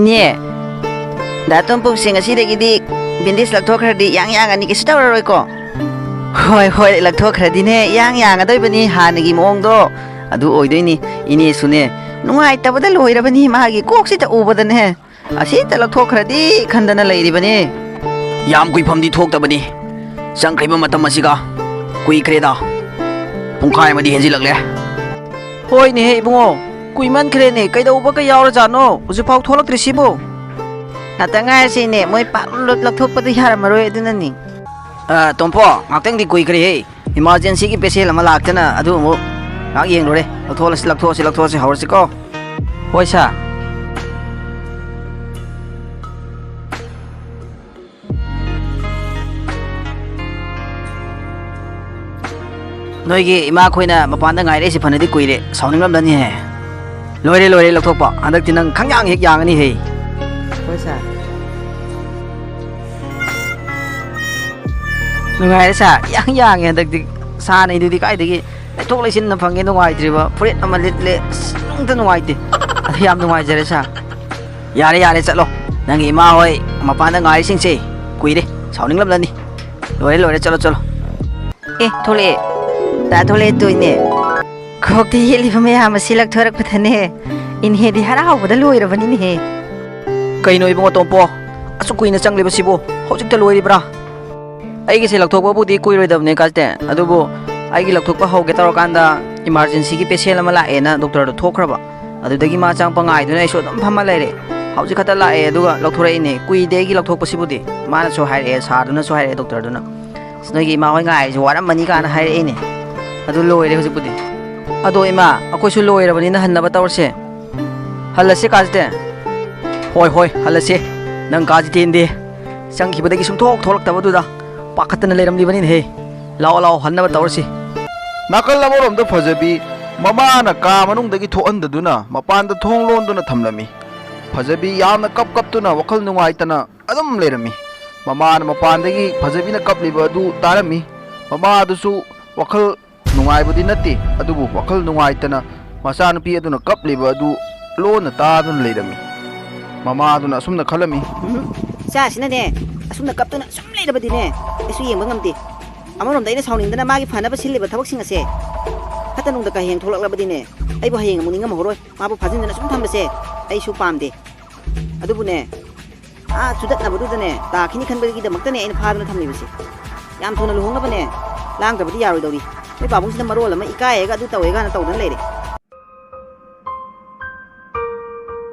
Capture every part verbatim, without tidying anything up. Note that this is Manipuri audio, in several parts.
ꯏꯅꯦ, ꯗꯥ ꯇꯣꯝꯄꯣꯛꯁꯦ ꯉꯁꯤꯗꯒꯤꯗꯤ ꯕꯦꯟꯗꯦꯖ ꯂꯧꯊꯣꯛꯈ꯭ꯔꯗꯤ ꯌꯥꯡ ꯌꯥꯡꯉꯅꯤ, ꯀꯩꯁꯨ ꯇꯧꯔꯔꯣꯏꯀꯣ? ꯍꯣꯏ, ꯍꯣꯏ, ꯂꯧꯊꯣꯛꯈ꯭ꯔꯗꯤꯅꯦ ꯌꯥꯡ ꯌꯥꯡꯉꯗꯣꯏꯕꯅꯤ, ꯍꯥꯟꯅꯒꯤ ꯃꯑꯣꯡꯗꯣ ꯑꯗꯨ ꯑꯣꯏꯗꯣꯏꯅꯤ꯫ ꯏꯅꯦꯁꯨꯅꯦ ꯅꯨꯡꯉꯥꯏꯇꯕꯗ ꯂꯣꯏꯔꯕꯅꯤ, ꯃꯥꯒꯤ ꯀꯣꯛꯁꯤꯗ ꯎꯕꯗꯅꯦ꯫ ꯑꯁꯤꯇ ꯂꯧꯊꯣꯛꯈ꯭ꯔꯗꯤ ꯈꯟꯗꯅ ꯂꯩꯔꯤꯕꯅꯤ꯫ ꯌꯥꯝ ꯀꯨꯏꯐꯝꯗꯤ ꯊꯣꯛꯇꯕꯅꯤ꯫ ꯆꯪꯈ꯭ꯔꯤꯕ ꯃꯇꯝ ꯑꯁꯤꯒ ꯀꯨꯏꯈ꯭ꯔꯦꯗ꯫ ꯄꯨꯡꯈꯥꯏ ꯑꯃꯗꯤ ꯍꯦꯟꯖꯤꯜꯂꯛꯂꯦ꯫ ꯍꯣꯏꯅꯦꯍꯦ ꯏꯕꯨꯡꯉꯣ, ꯀꯨꯏꯃꯟꯈ꯭ꯔꯦꯅꯦ꯫ ꯀꯩꯗꯧꯕꯒ ꯌꯥꯎꯔꯖꯥꯠꯅꯣ? ꯍꯧꯖꯤꯛꯐꯥꯎ ꯊꯣꯛꯂꯛꯇ꯭ꯔꯤꯁꯤꯕꯨ? ꯉꯥꯛꯇ ꯉꯥꯏꯔꯁꯤꯅꯦ, ꯃꯣꯏ ꯄꯥꯛ ꯂꯨꯠ ꯂꯧꯊꯣꯛꯄꯗꯨ ꯌꯥꯔꯝꯃꯔꯣꯏ ꯑꯗꯨꯅꯅꯤ꯫ ꯑ, ꯇꯣꯝꯄꯣ, ꯉꯥꯛꯇꯪꯗꯤ ꯀꯨꯏꯈ꯭ꯔꯦꯍꯦ꯫ Emergencyꯒꯤ patient ꯑꯃ ꯂꯥꯛꯇꯅ ꯑꯗꯨ ꯑꯃꯨꯛ ꯉꯥꯏꯍꯥꯛ ꯌꯦꯡꯂꯨꯔꯦ꯫ ꯂꯧꯊꯣꯛꯂꯁꯤ, ꯂꯧꯊꯣꯛꯂꯁꯤ, ꯂꯧꯊꯣꯛꯂꯁꯤ, ꯍꯧꯔꯁꯤꯀꯣ꯫ ꯍꯣꯏ sir꯫ ꯅꯣꯏꯒꯤ ꯏꯃꯥꯈꯣꯏꯅ ꯃꯄꯥꯟꯗ ꯉꯥꯏꯔꯛꯏꯁꯤ ꯐꯅꯗꯤ ꯀꯨꯏꯔꯦ, ꯁꯥꯎꯅꯤꯡꯂꯝꯂꯅꯤꯍꯦ꯫ ꯂꯣꯏꯔꯦ, ꯂꯣꯏꯔꯦ ꯂꯧꯊꯣꯛꯄ, ꯍꯟꯗꯛꯇꯤ ꯅꯪ ꯈꯪꯌꯥꯡ ꯍꯦꯛ ꯌꯥꯡꯉꯅꯤꯍꯦ꯫ ꯍꯣꯏ sir꯫ ꯅꯨꯡꯉꯥꯏꯔꯦ sir, ꯌꯥꯡ ꯌꯥꯡꯉꯦ ꯍꯟꯗꯛꯇꯤ꯫ ꯁꯥꯅꯩꯗꯨꯗꯤ ꯀꯥꯏꯗꯒꯤ ꯂꯩꯊꯣꯛ ꯂꯩꯁꯤꯟꯅ ꯐꯪꯉꯦ ꯅꯨꯡꯉꯥꯏꯇ꯭ꯔꯤꯕ, ꯐꯨꯔꯤꯠ ꯑꯃ ꯂꯤꯠꯂꯦ, ꯑꯁ, ꯅꯨꯡꯇ ꯅꯨꯡꯉꯥꯏꯇꯦ꯫ ꯑꯗꯨ ꯌꯥꯝ ꯅꯨꯡꯉꯥꯏꯖꯔꯦ sir꯫ ꯌꯥꯔꯦ, ꯌꯥꯔꯦ, ꯆꯠꯂꯣ꯫ ꯅꯪꯒꯤ ꯏꯃꯥ ꯍꯣꯏ ꯃꯄꯥꯟꯗ ꯉꯥꯏꯔꯤꯁꯤꯡꯁꯦ ꯀꯨꯏꯔꯦ, ꯁꯥꯎꯅꯤꯡꯂꯝꯂꯅꯤ꯫ ꯂꯣꯏꯔꯦ, ꯂꯣꯏꯔꯦ, ꯆꯠꯂꯣ, ꯆꯠꯂꯣ꯫ ꯑꯦ, ꯊꯣꯛꯂꯛꯑꯦ꯫ ꯗꯥ ꯊꯣꯛꯂꯛꯑꯦ ꯇꯣꯏꯅꯦ꯫ ꯈꯣꯛꯇ ꯌꯦꯠꯂꯤꯕ ꯃꯌꯥꯝ ꯑꯁꯤ ꯂꯧꯊꯣꯔꯛꯄꯗꯅꯦ, ꯏꯅꯦꯗꯤ ꯍꯔꯥꯎꯕꯗ ꯂꯣꯏꯔꯕꯅꯤꯅꯦꯍꯦ꯫ ꯀꯩꯅꯣ ꯏꯕꯨꯡꯉꯣ ꯇꯣꯝꯄꯣ, ꯑꯁꯨꯛ ꯀꯨꯏꯅ ꯆꯪꯂꯤꯕꯁꯤꯕꯨ ꯍꯧꯖꯤꯛꯇ ꯂꯣꯏꯔꯤꯕ꯭ꯔꯥ? ꯑꯩꯒꯤꯁꯦ ꯂꯧꯊꯣꯛꯄꯕꯨꯗꯤ ꯀꯨꯏꯔꯣꯏꯗꯕꯅꯦ ꯀꯥꯁꯇꯦ, ꯑꯗꯨꯕꯨ ꯑꯩꯒꯤ ꯂꯧꯊꯣꯛꯄ ꯍꯧꯒꯦ ꯇꯧꯔꯀꯥꯟꯗ emergencyꯒꯤ patient ꯑꯃ ꯂꯥꯛꯑꯦꯅ doctorꯗꯣ ꯊꯣꯛꯈ꯭ꯔꯕ꯫ ꯑꯗꯨꯗꯒꯤ ꯃꯥ ꯆꯪꯉꯛꯄ ꯉꯥꯏꯗꯨꯅ ꯑꯩꯁꯨ ꯑꯗꯨꯝ ꯐꯝꯃ ꯂꯩꯔꯦ꯫ ꯍꯧꯖꯤꯛ ꯈꯛꯇ ꯂꯥꯛꯑꯦ, ꯑꯗꯨꯒ ꯂꯧꯊꯣꯔꯛꯏꯅꯦ꯫ ꯀꯨꯏꯗꯦ ꯑꯩꯒꯤ ꯂꯧꯊꯣꯛꯄꯁꯤꯕꯨꯗꯤ, ꯃꯥꯅꯁꯨ ꯍꯥꯏꯔꯛꯑꯦ, sirꯗꯨꯅꯁꯨ ꯍꯥꯏꯔꯛꯑꯦ, doctorꯗꯨꯅ꯫ "ꯑꯁ, ꯅꯣꯏꯒꯤ ꯏꯃꯥ ꯍꯣꯏ ꯉꯥꯏꯔꯤꯁꯦ ꯋꯥꯔꯝꯃꯅꯤ" ꯀꯥꯏꯅ ꯍꯥꯏꯔꯛꯏꯅꯦ꯫ ꯑꯗꯨ ꯂꯣꯏꯔꯦ ꯍꯧꯖꯤꯛꯄꯨꯗꯤ꯫ ꯑꯗꯣ ꯏꯃꯥ, ꯑꯩꯈꯣꯏꯁꯨ ꯂꯣꯏꯔꯕꯅꯤꯅ ꯍꯟꯅꯕ ꯇꯧꯔꯁꯦ꯫ ꯍꯜꯂꯁꯤ ꯀꯥꯁꯇꯦ꯫ ꯍꯣꯏ, ꯍꯣꯏ, ꯍꯜꯂꯁꯤ꯫ ꯅꯪ ꯀꯥ ꯖꯤꯇꯦꯟꯗꯤ ꯆꯪꯈꯤꯕꯗꯒꯤ ꯁꯨꯝꯊꯣꯛ ꯊꯣꯛꯂꯛꯇꯕꯗꯨꯗ ꯄꯥꯈꯠꯇꯅ ꯂꯩꯔꯝꯂꯤꯕꯅꯤꯅꯦꯍꯦ꯫ ꯂꯥꯛꯑꯣ, ꯂꯥꯛꯑꯣ, ꯍꯟꯅꯕ ꯇꯧꯔꯁꯤ꯫ ꯅꯥꯀꯜ ꯑꯃꯔꯣꯝꯗ ꯐꯖꯕꯤ ꯃꯃꯥꯅ ꯀꯥ ꯃꯅꯨꯡꯗꯒꯤ ꯊꯣꯛꯍꯟꯗꯗꯨꯅ ꯃꯄꯥꯟꯗ ꯊꯣꯡ ꯂꯣꯟꯗꯨꯅ ꯊꯝꯂꯝꯃꯤ꯫ ꯐꯖꯕꯤ ꯌꯥꯝꯅ ꯀꯞ ꯀꯞꯇꯨꯅ ꯋꯥꯈꯜ ꯅꯨꯡꯉꯥꯏꯇꯅ ꯑꯗꯨꯝ ꯂꯩꯔꯝꯃꯤ꯫ ꯃꯃꯥꯅ ꯃꯄꯥꯟꯗꯒꯤ ꯐꯖꯕꯤꯅ ꯀꯞꯂꯤꯕ ꯑꯗꯨ ꯇꯥꯔꯝꯃꯤ꯫ ꯃꯃꯥ ꯑꯗꯨꯁꯨ ꯋꯥꯈꯜ ꯅꯨꯡꯉꯥꯏꯕꯗꯤ ꯅꯠꯇꯦ, ꯑꯗꯨꯕꯨ ꯋꯥꯈꯜ ꯅꯨꯡꯉꯥꯏꯇꯅ ꯃꯆꯥꯅꯨꯄꯤ ꯑꯗꯨꯅ ꯀꯞꯂꯤꯕ ꯑꯗꯨ ꯂꯣꯟꯅ ꯇꯥꯗꯨꯅ ꯂꯩꯔꯝꯃꯤ꯫ ꯃꯃꯥꯗꯨꯅ ꯑꯁꯨꯝꯅ ꯈꯜꯂꯝꯃꯤ꯫ ꯎꯝ, ꯏꯆꯥꯁꯤꯅꯅꯦ, ꯑꯁꯨꯝꯅ ꯀꯞꯇꯨꯅ ꯁꯨꯝ ꯂꯩꯔꯕꯗꯤꯅꯦ, ꯑꯩꯁꯨ ꯌꯦꯡꯕ ꯉꯝꯗꯦ꯫ ꯑꯃꯔꯣꯝꯗ ꯑꯩꯅ ꯁꯥꯎꯅꯤꯡꯗꯅ ꯃꯥꯒꯤ ꯐꯅꯕ ꯁꯤꯜꯂꯤꯕ ꯊꯕꯛꯁꯤꯡ ꯑꯁꯦ ꯐꯠꯇ ꯅꯨꯡꯗ ꯀꯥ ꯍꯦꯟ ꯊꯣꯛꯂꯛꯂꯕꯗꯤꯅꯦ, ꯑꯩꯕꯨ ꯍꯌꯦꯡ ꯑꯃꯨꯛ ꯅꯤꯡꯉꯝꯃꯔꯣꯏ꯫ ꯃꯥꯕꯨ ꯐꯥꯖꯤꯟꯗꯅ ꯁꯨꯝ ꯊꯝꯕꯁꯦ ꯑꯩꯁꯨ ꯄꯥꯝꯗꯦ꯫ ꯑꯗꯨꯕꯨꯅꯦ, ꯑꯥ ꯆꯨꯗꯠꯅꯕꯗꯨꯗꯅꯦ ꯇꯥꯈꯤꯅꯤ ꯈꯟꯕꯒꯤꯗꯃꯛꯇꯅꯦ ꯑꯩꯅ ꯐꯥꯗꯅ ꯊꯝꯂꯤꯕꯁꯦ꯫ ꯌꯥꯝ ꯊꯨꯅ ꯂꯨꯍꯣꯡꯅꯕꯅꯦ ꯂꯥꯡꯗ꯭ꯔꯕꯗꯤ ꯌꯥꯔꯣꯏꯗꯧꯔꯤ꯫ ꯅꯣꯏ ꯄꯥꯕꯨꯡꯁꯤꯅ ꯃꯔꯣꯜ ꯑꯃ ꯏꯀꯥꯏꯌꯦꯒ ꯑꯗꯨ ꯇꯧꯋꯦꯒꯅ ꯇꯧꯗꯅ ꯂꯩꯔꯦ꯫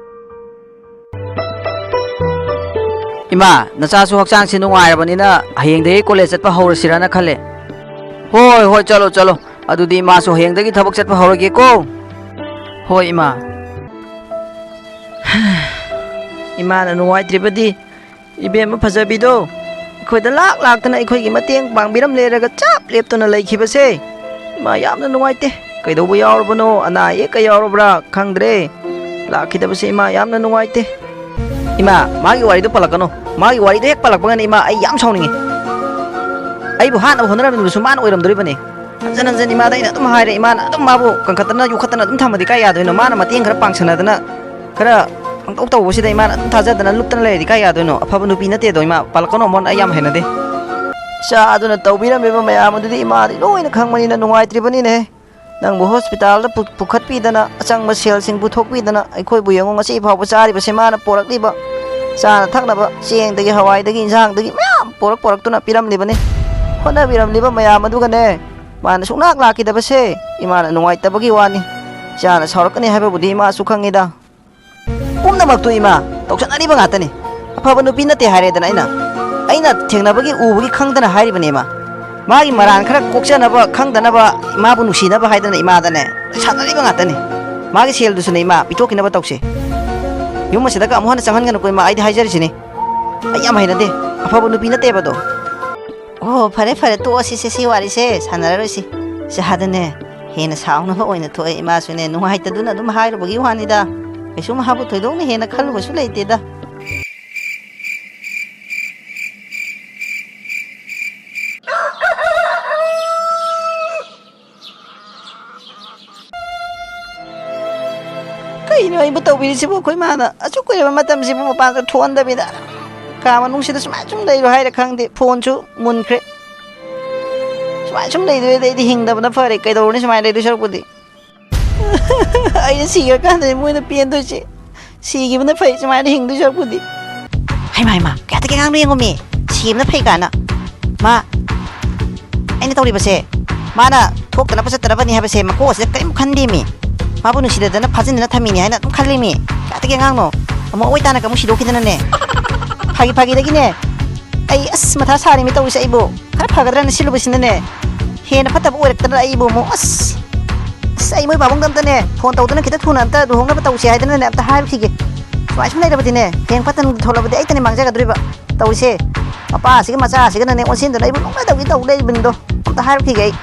ꯏꯃꯥ, ꯅꯆꯥꯁꯨ ꯍꯛꯆꯥꯡꯁꯦ ꯅꯨꯡꯉꯥꯏꯔꯕꯅꯤꯅ ꯍꯌꯦꯡꯗꯒꯤ ꯀꯣꯂꯦꯖ ꯆꯠꯄ ꯍꯧꯔꯁꯤꯔꯅ ꯈꯜꯂꯦ꯫ ꯍꯣꯏ, ꯍꯣꯏ, ꯆꯠꯂꯣ, ꯆꯠꯂꯣ꯫ ꯑꯗꯨꯗꯤ ꯏꯃꯥꯁꯨ ꯍꯌꯦꯡꯗꯒꯤ ꯊꯕꯛ ꯆꯠꯄ ꯍꯧꯔꯒꯦꯀꯣ꯫ ꯍꯣꯏ, ꯏꯃꯥ꯫ ꯏꯃꯥꯅ ꯅꯨꯡꯉꯥꯏꯇ꯭ꯔꯤꯕꯗꯤ ꯏꯕꯦꯝꯃ ꯐꯖꯕꯤꯗꯣ ꯑꯩꯈꯣꯏꯗ ꯂꯥꯛ ꯂꯥꯛꯇꯅ ꯑꯩꯈꯣꯏꯒꯤ ꯃꯇꯦꯡ ꯄꯥꯡꯕꯤꯔꯝꯂꯦꯔꯒ ꯆꯞ ꯂꯦꯞꯇꯨꯅ ꯂꯩꯈꯤꯕꯁꯦ ꯏꯃꯥ ꯌꯥꯝꯅ ꯅꯨꯡꯉꯥꯏꯇꯦ꯫ ꯀꯩꯗꯧꯕ ꯌꯥꯎꯔꯕꯅꯣ, ꯑꯅꯥ ꯑꯌꯦꯛꯀ ꯌꯥꯎꯔꯕ꯭ꯔꯥ ꯈꯪꯗ꯭ꯔꯦ꯫ ꯂꯥꯛꯈꯤꯗꯕꯁꯦ ꯏꯃꯥ ꯌꯥꯝꯅ ꯅꯨꯡꯉꯥꯏꯇꯦ꯫ ꯏꯃꯥ, ꯃꯥꯒꯤ ꯋꯥꯔꯤꯗꯣ ꯄꯜꯂꯛꯀꯅꯨ꯫ ꯃꯥꯒꯤ ꯋꯥꯔꯤꯗꯣ ꯍꯦꯛ ꯄꯜꯂꯛꯄꯒꯅꯦ ꯏꯃꯥ ꯑꯩ ꯌꯥꯝ ꯁꯥꯎꯅꯤꯡꯉꯤ꯫ ꯑꯩꯕꯨ ꯍꯥꯠꯅꯕ ꯍꯣꯠꯅꯔꯝꯃꯤꯕꯁꯨ ꯃꯥꯅ ꯑꯣꯏꯔꯝꯗꯣꯔꯤꯕꯅꯦ꯫ ꯍꯟꯖꯟ ꯍꯟꯖꯟ ꯏꯃꯥꯗ ꯑꯩꯅ ꯑꯗꯨꯝ ꯍꯥꯏꯔꯦ, ꯏꯃꯥꯅ ꯑꯗꯨꯝ ꯃꯥꯕꯨ ꯀꯟꯈꯠꯇꯅ ꯌꯣꯛꯈꯠꯇꯅ ꯑꯗꯨꯝ ꯊꯝꯃꯗꯤ ꯀꯥꯏ ꯌꯥꯗꯣꯏꯅꯣ? ꯃꯥꯅ ꯃꯇꯦꯡ ꯈꯔ ꯄꯥꯡꯁꯟꯅꯗꯅ, ꯈꯔ ꯄꯪꯇꯧ ꯇꯧꯕꯁꯤꯗ ꯏꯃꯥꯅ ꯑꯗꯨꯝ ꯊꯥꯖꯗꯅ ꯂꯨꯞꯇꯅ ꯂꯩꯔꯗꯤ ꯀꯥꯏ ꯌꯥꯗꯣꯏꯅꯣ? ꯑꯐꯕ ꯅꯨꯄꯤ ꯅꯠꯇꯦꯗꯣ ꯏꯃꯥ, ꯄꯜꯂꯛꯀꯅꯣ ꯑꯃꯨꯛ ꯍꯟꯅ, ꯑꯩ ꯌꯥꯝ ꯍꯩꯅꯗꯦ꯫ ꯏꯆꯥ ꯑꯗꯨꯅ ꯇꯧꯕꯤꯔꯝꯃꯤꯕ ꯃꯌꯥꯝ ꯑꯗꯨꯗꯤ ꯏꯃꯥꯗꯤ ꯂꯣꯏꯅ ꯈꯪꯕꯅꯤꯅ ꯅꯨꯡꯉꯥꯏꯇ꯭ꯔꯤꯕꯅꯤꯅꯦ꯫ ꯅꯪꯕꯨ ꯍꯣꯁꯄꯤꯇꯥꯜꯗ ꯄꯨ-, ꯄꯨꯈꯠꯄꯤꯗꯅ, ꯑꯆꯪꯕ ꯁꯦꯜꯁꯤꯡ ꯄꯨꯊꯣꯛꯄꯤꯗꯅ, ꯑꯩꯈꯣꯏꯕꯨ ꯌꯦꯡꯉꯨ, ꯉꯁꯤ ꯐꯥꯎꯕ ꯆꯥꯔꯤꯕꯁꯦ ꯃꯥꯅ ꯄꯣꯔꯛꯂꯤꯕ ꯆꯥꯅ ꯊꯛꯅꯕ, ꯆꯦꯡꯗꯒꯤ, ꯍꯋꯥꯏꯗꯒꯤ, ꯏꯟꯁꯥꯡꯗꯒꯤ ꯃꯌꯥꯝ ꯄꯣꯔꯛ ꯄꯣꯔꯛꯇꯨꯅ ꯄꯤꯔꯝꯂꯤꯕꯅꯤ꯫ ꯍꯣꯠꯅꯕꯤꯔꯝꯂꯤꯕ ꯃꯌꯥꯝ ꯑꯗꯨꯒꯅꯦ, ꯃꯥꯅ ꯁꯨꯡꯂꯥꯛ ꯂꯥꯛꯈꯤꯗꯕꯁꯦ ꯏꯃꯥꯅ ꯅꯨꯡꯉꯥꯏꯇꯕꯒꯤ ꯋꯥꯅꯤ꯫ ꯏꯆꯥꯅ ꯁꯥꯎꯔꯛꯀꯅꯤ ꯍꯥꯏꯕꯕꯨꯗꯤ ꯏꯃꯥꯁꯨ ꯈꯪꯉꯤꯗ꯫ ꯄꯨꯝꯅꯃꯛꯇꯨ ꯏꯃꯥ ꯇꯧꯁꯟꯅꯔꯤꯕ ꯉꯥꯛꯇꯅꯤ꯫ ꯑꯐꯕ ꯅꯨꯄꯤ ꯅꯠꯇꯦ ꯍꯥꯏꯔꯦꯗꯅ ꯑꯩꯅ, ꯑꯩꯅ ꯊꯦꯡꯅꯕꯒꯤ ꯎꯕꯒꯤ ꯈꯪꯗꯅ ꯍꯥꯏꯔꯤꯕꯅꯦ ꯏꯃꯥ꯫ ꯃꯥꯒꯤ ꯃꯔꯥꯟ ꯈꯔ ꯀꯣꯛꯆꯅꯕ, ꯈꯪꯗꯅꯕ, ꯏꯃꯥꯕꯨ ꯅꯨꯡꯁꯤꯅꯕ ꯍꯥꯏꯗꯅ ꯏꯃꯥꯗꯅꯦ ꯁꯥꯟꯅꯔꯤꯕ ꯉꯥꯛꯇꯅꯤ꯫ ꯃꯥꯒꯤ ꯁꯦꯜꯗꯨꯁꯨꯅꯦ ꯏꯃꯥ ꯄꯤꯊꯣꯛꯈꯤꯅꯕ ꯇꯧꯁꯦ꯫ ꯌꯨꯝ ꯑꯁꯤꯗꯒ ꯑꯃꯨꯛ ꯍꯟꯅ ꯆꯪꯍꯟꯒꯅꯨꯀꯣ ꯏꯃꯥ, ꯑꯩꯗꯤ ꯍꯥꯏꯖꯔꯤꯁꯤꯅꯤ꯫ ꯑꯩ ꯌꯥꯝ ꯍꯩꯅꯗꯦ꯫ ꯑꯐꯕ ꯅꯨꯄꯤ ꯅꯠꯇꯦꯕꯗꯣ꯫ ꯑꯣ, ꯐꯔꯦ, ꯐꯔꯦ, ꯇꯣꯛꯑꯁꯤꯁꯦ, ꯁꯤ ꯋꯥꯔꯤꯁꯦ ꯁꯥꯟꯅꯔꯔꯣꯏꯁꯤ꯫ ꯁꯤ ꯑꯗꯨꯅꯦ, ꯍꯦꯟꯅ ꯁꯥꯎꯅꯕ ꯑꯣꯏꯅ ꯊꯣꯛꯑꯦ꯫ ꯏꯃꯥꯁꯨꯅꯦ, ꯅꯨꯡꯉꯥꯏꯇꯗꯨꯅ ꯑꯗꯨꯝ ꯍꯥꯏꯔꯨꯕꯒꯤ ꯋꯥꯅꯤꯗ꯫ ꯀꯩꯁꯨ ꯃꯍꯥꯛꯄꯨ ꯊꯣꯏꯗꯣꯛꯅ ꯍꯦꯟꯅ ꯈꯜꯂꯨꯕꯁꯨ ꯂꯩꯇꯦꯗ꯫ ꯀꯩꯅꯣ ꯑꯩꯕꯨ ꯇꯧꯕꯤꯔꯤꯁꯤꯕꯨ ꯑꯩꯈꯣꯏ ꯃꯥꯅ ꯑꯁꯨꯛ ꯀꯨꯏꯔꯕ ꯃꯇꯝꯁꯤꯕꯨ ꯃꯄꯥꯟꯁꯨ ꯊꯣꯛꯍꯟꯗꯕꯤꯗ ꯀꯥ ꯃꯅꯨꯡꯁꯤꯗ ꯁꯨꯃꯥꯏꯅ ꯁꯨꯝ ꯂꯩꯔꯣ ꯍꯥꯏꯔ ꯈꯪꯗꯦ, ꯐꯣꯟꯁꯨ ꯃꯨꯟꯈ꯭ꯔꯦ꯫ ꯁꯨꯃꯥꯏꯅ ꯁꯨꯝ ꯂꯩꯗꯣꯏꯗꯤ ꯑꯩꯗꯤ ꯍꯤꯡꯗꯕꯅ ꯐꯔꯦ, ꯀꯩꯗꯧꯔꯨꯅꯤ ꯁꯨꯃꯥꯏꯅ ꯂꯩꯗꯣꯏ ꯁꯔꯨꯛꯄꯨꯗꯤ꯫ ꯑꯩꯅ ꯁꯤꯈ꯭ꯔꯀꯥꯟꯗꯗꯤ ꯃꯣꯏꯅ ꯄꯦꯟꯗꯣꯏꯁꯦ, ꯁꯤꯈꯤꯕꯅ ꯐꯩ ꯁꯨꯃꯥꯏꯅ ꯍꯤꯡꯗꯣꯏ ꯁꯔꯨꯛꯄꯨꯗꯤ꯫ ꯍꯩꯃꯥ, ꯍꯩꯃꯥ, ꯀꯌꯥꯗ ꯀꯌꯥ ꯉꯥꯡꯅ ꯌꯦꯡꯉꯨꯃꯤ, ꯁꯤꯕꯅ ꯐꯩ ꯀꯥꯏꯅ꯫ ꯃꯥ, ꯑꯩꯅ ꯇꯧꯔꯤꯕꯁꯦ, ꯃꯥꯅ ꯊꯣꯛꯇꯅꯕ ꯆꯠꯇꯅꯕꯅꯤ ꯍꯥꯏꯕꯁꯦ ꯃꯀꯣꯛ ꯑꯁꯤꯗ ꯀꯔꯤꯝ ꯈꯟꯗꯦꯃꯤ꯫ ꯃꯥꯕꯨ ꯅꯨꯡꯁꯤꯅꯗꯅ ꯐꯥꯖꯤꯟꯗꯅ ꯊꯝꯃꯤꯅꯤ ꯍꯥꯏꯅ ꯑꯗꯨꯝ ꯈꯜꯂꯤꯃꯤ꯫ ꯀꯌꯥꯗ ꯀꯌꯥ ꯉꯥꯡꯅꯣ? ꯑꯃꯨꯛ ꯑꯣꯏ ꯇꯥꯅꯒ ꯑꯃꯨꯛ ꯁꯤꯗꯣꯛꯈꯤꯗꯅꯅꯦ꯫ ꯐꯥꯒꯤ ꯐꯥꯒꯤꯗꯒꯤꯅꯦ, ꯑꯩ ꯑꯁ ꯃꯊꯥ ꯁꯥꯔꯤꯃꯤ ꯇꯧꯔꯤꯁꯦ ꯑꯩꯕꯨ꯫ ꯈꯔ ꯐꯒꯗ꯭ꯔꯅ ꯁꯤꯜꯂꯨꯕꯁꯤꯅꯅꯦ, ꯍꯦꯟꯅ ꯐꯠꯇꯕ ꯑꯣꯏꯔꯛꯇꯅ ꯑꯩꯕꯨ ꯑꯃꯨꯛ ꯑꯁ, ꯑꯁ, ꯑꯩ ꯃꯣꯏ ꯄꯥꯕꯨꯡꯗ ꯑꯝꯇꯅꯦ ꯐꯣꯟ ꯇꯧꯗꯅ ꯈꯤꯇ ꯊꯨꯅ ꯑꯝꯇ ꯂꯨꯍꯣꯡꯅꯕ ꯇꯧꯁꯦ ꯍꯥꯏꯗꯅꯅꯦ ꯑꯝꯇ ꯍꯥꯏꯔꯨꯈꯤꯒꯦ꯫ ꯁꯨꯃꯥꯏ ꯁꯨꯝ ꯂꯩꯔꯕꯗꯤꯅꯦ, ꯍꯌꯦꯡ ꯐꯠꯇꯅ ꯊꯣꯛꯂꯕꯗꯤ ꯑꯩꯇꯅꯦ ꯃꯥꯡꯖꯒꯗꯣꯔꯤꯕ ꯇꯧꯔꯤꯁꯦ꯫ ꯃꯄꯥꯁꯤꯒ ꯃꯆꯥꯁꯤꯒꯅꯅꯦ ꯑꯣꯟꯁꯤꯟꯗꯅ ꯑꯩꯕꯨ ꯅꯣꯡꯃ ꯇꯧꯒꯦ ꯇꯧ ꯂꯩꯔꯤꯕꯅꯤꯗꯣ꯫ ꯑꯝꯇ ꯍꯥꯏꯔꯨꯈꯤꯒꯦ ꯑꯩ꯫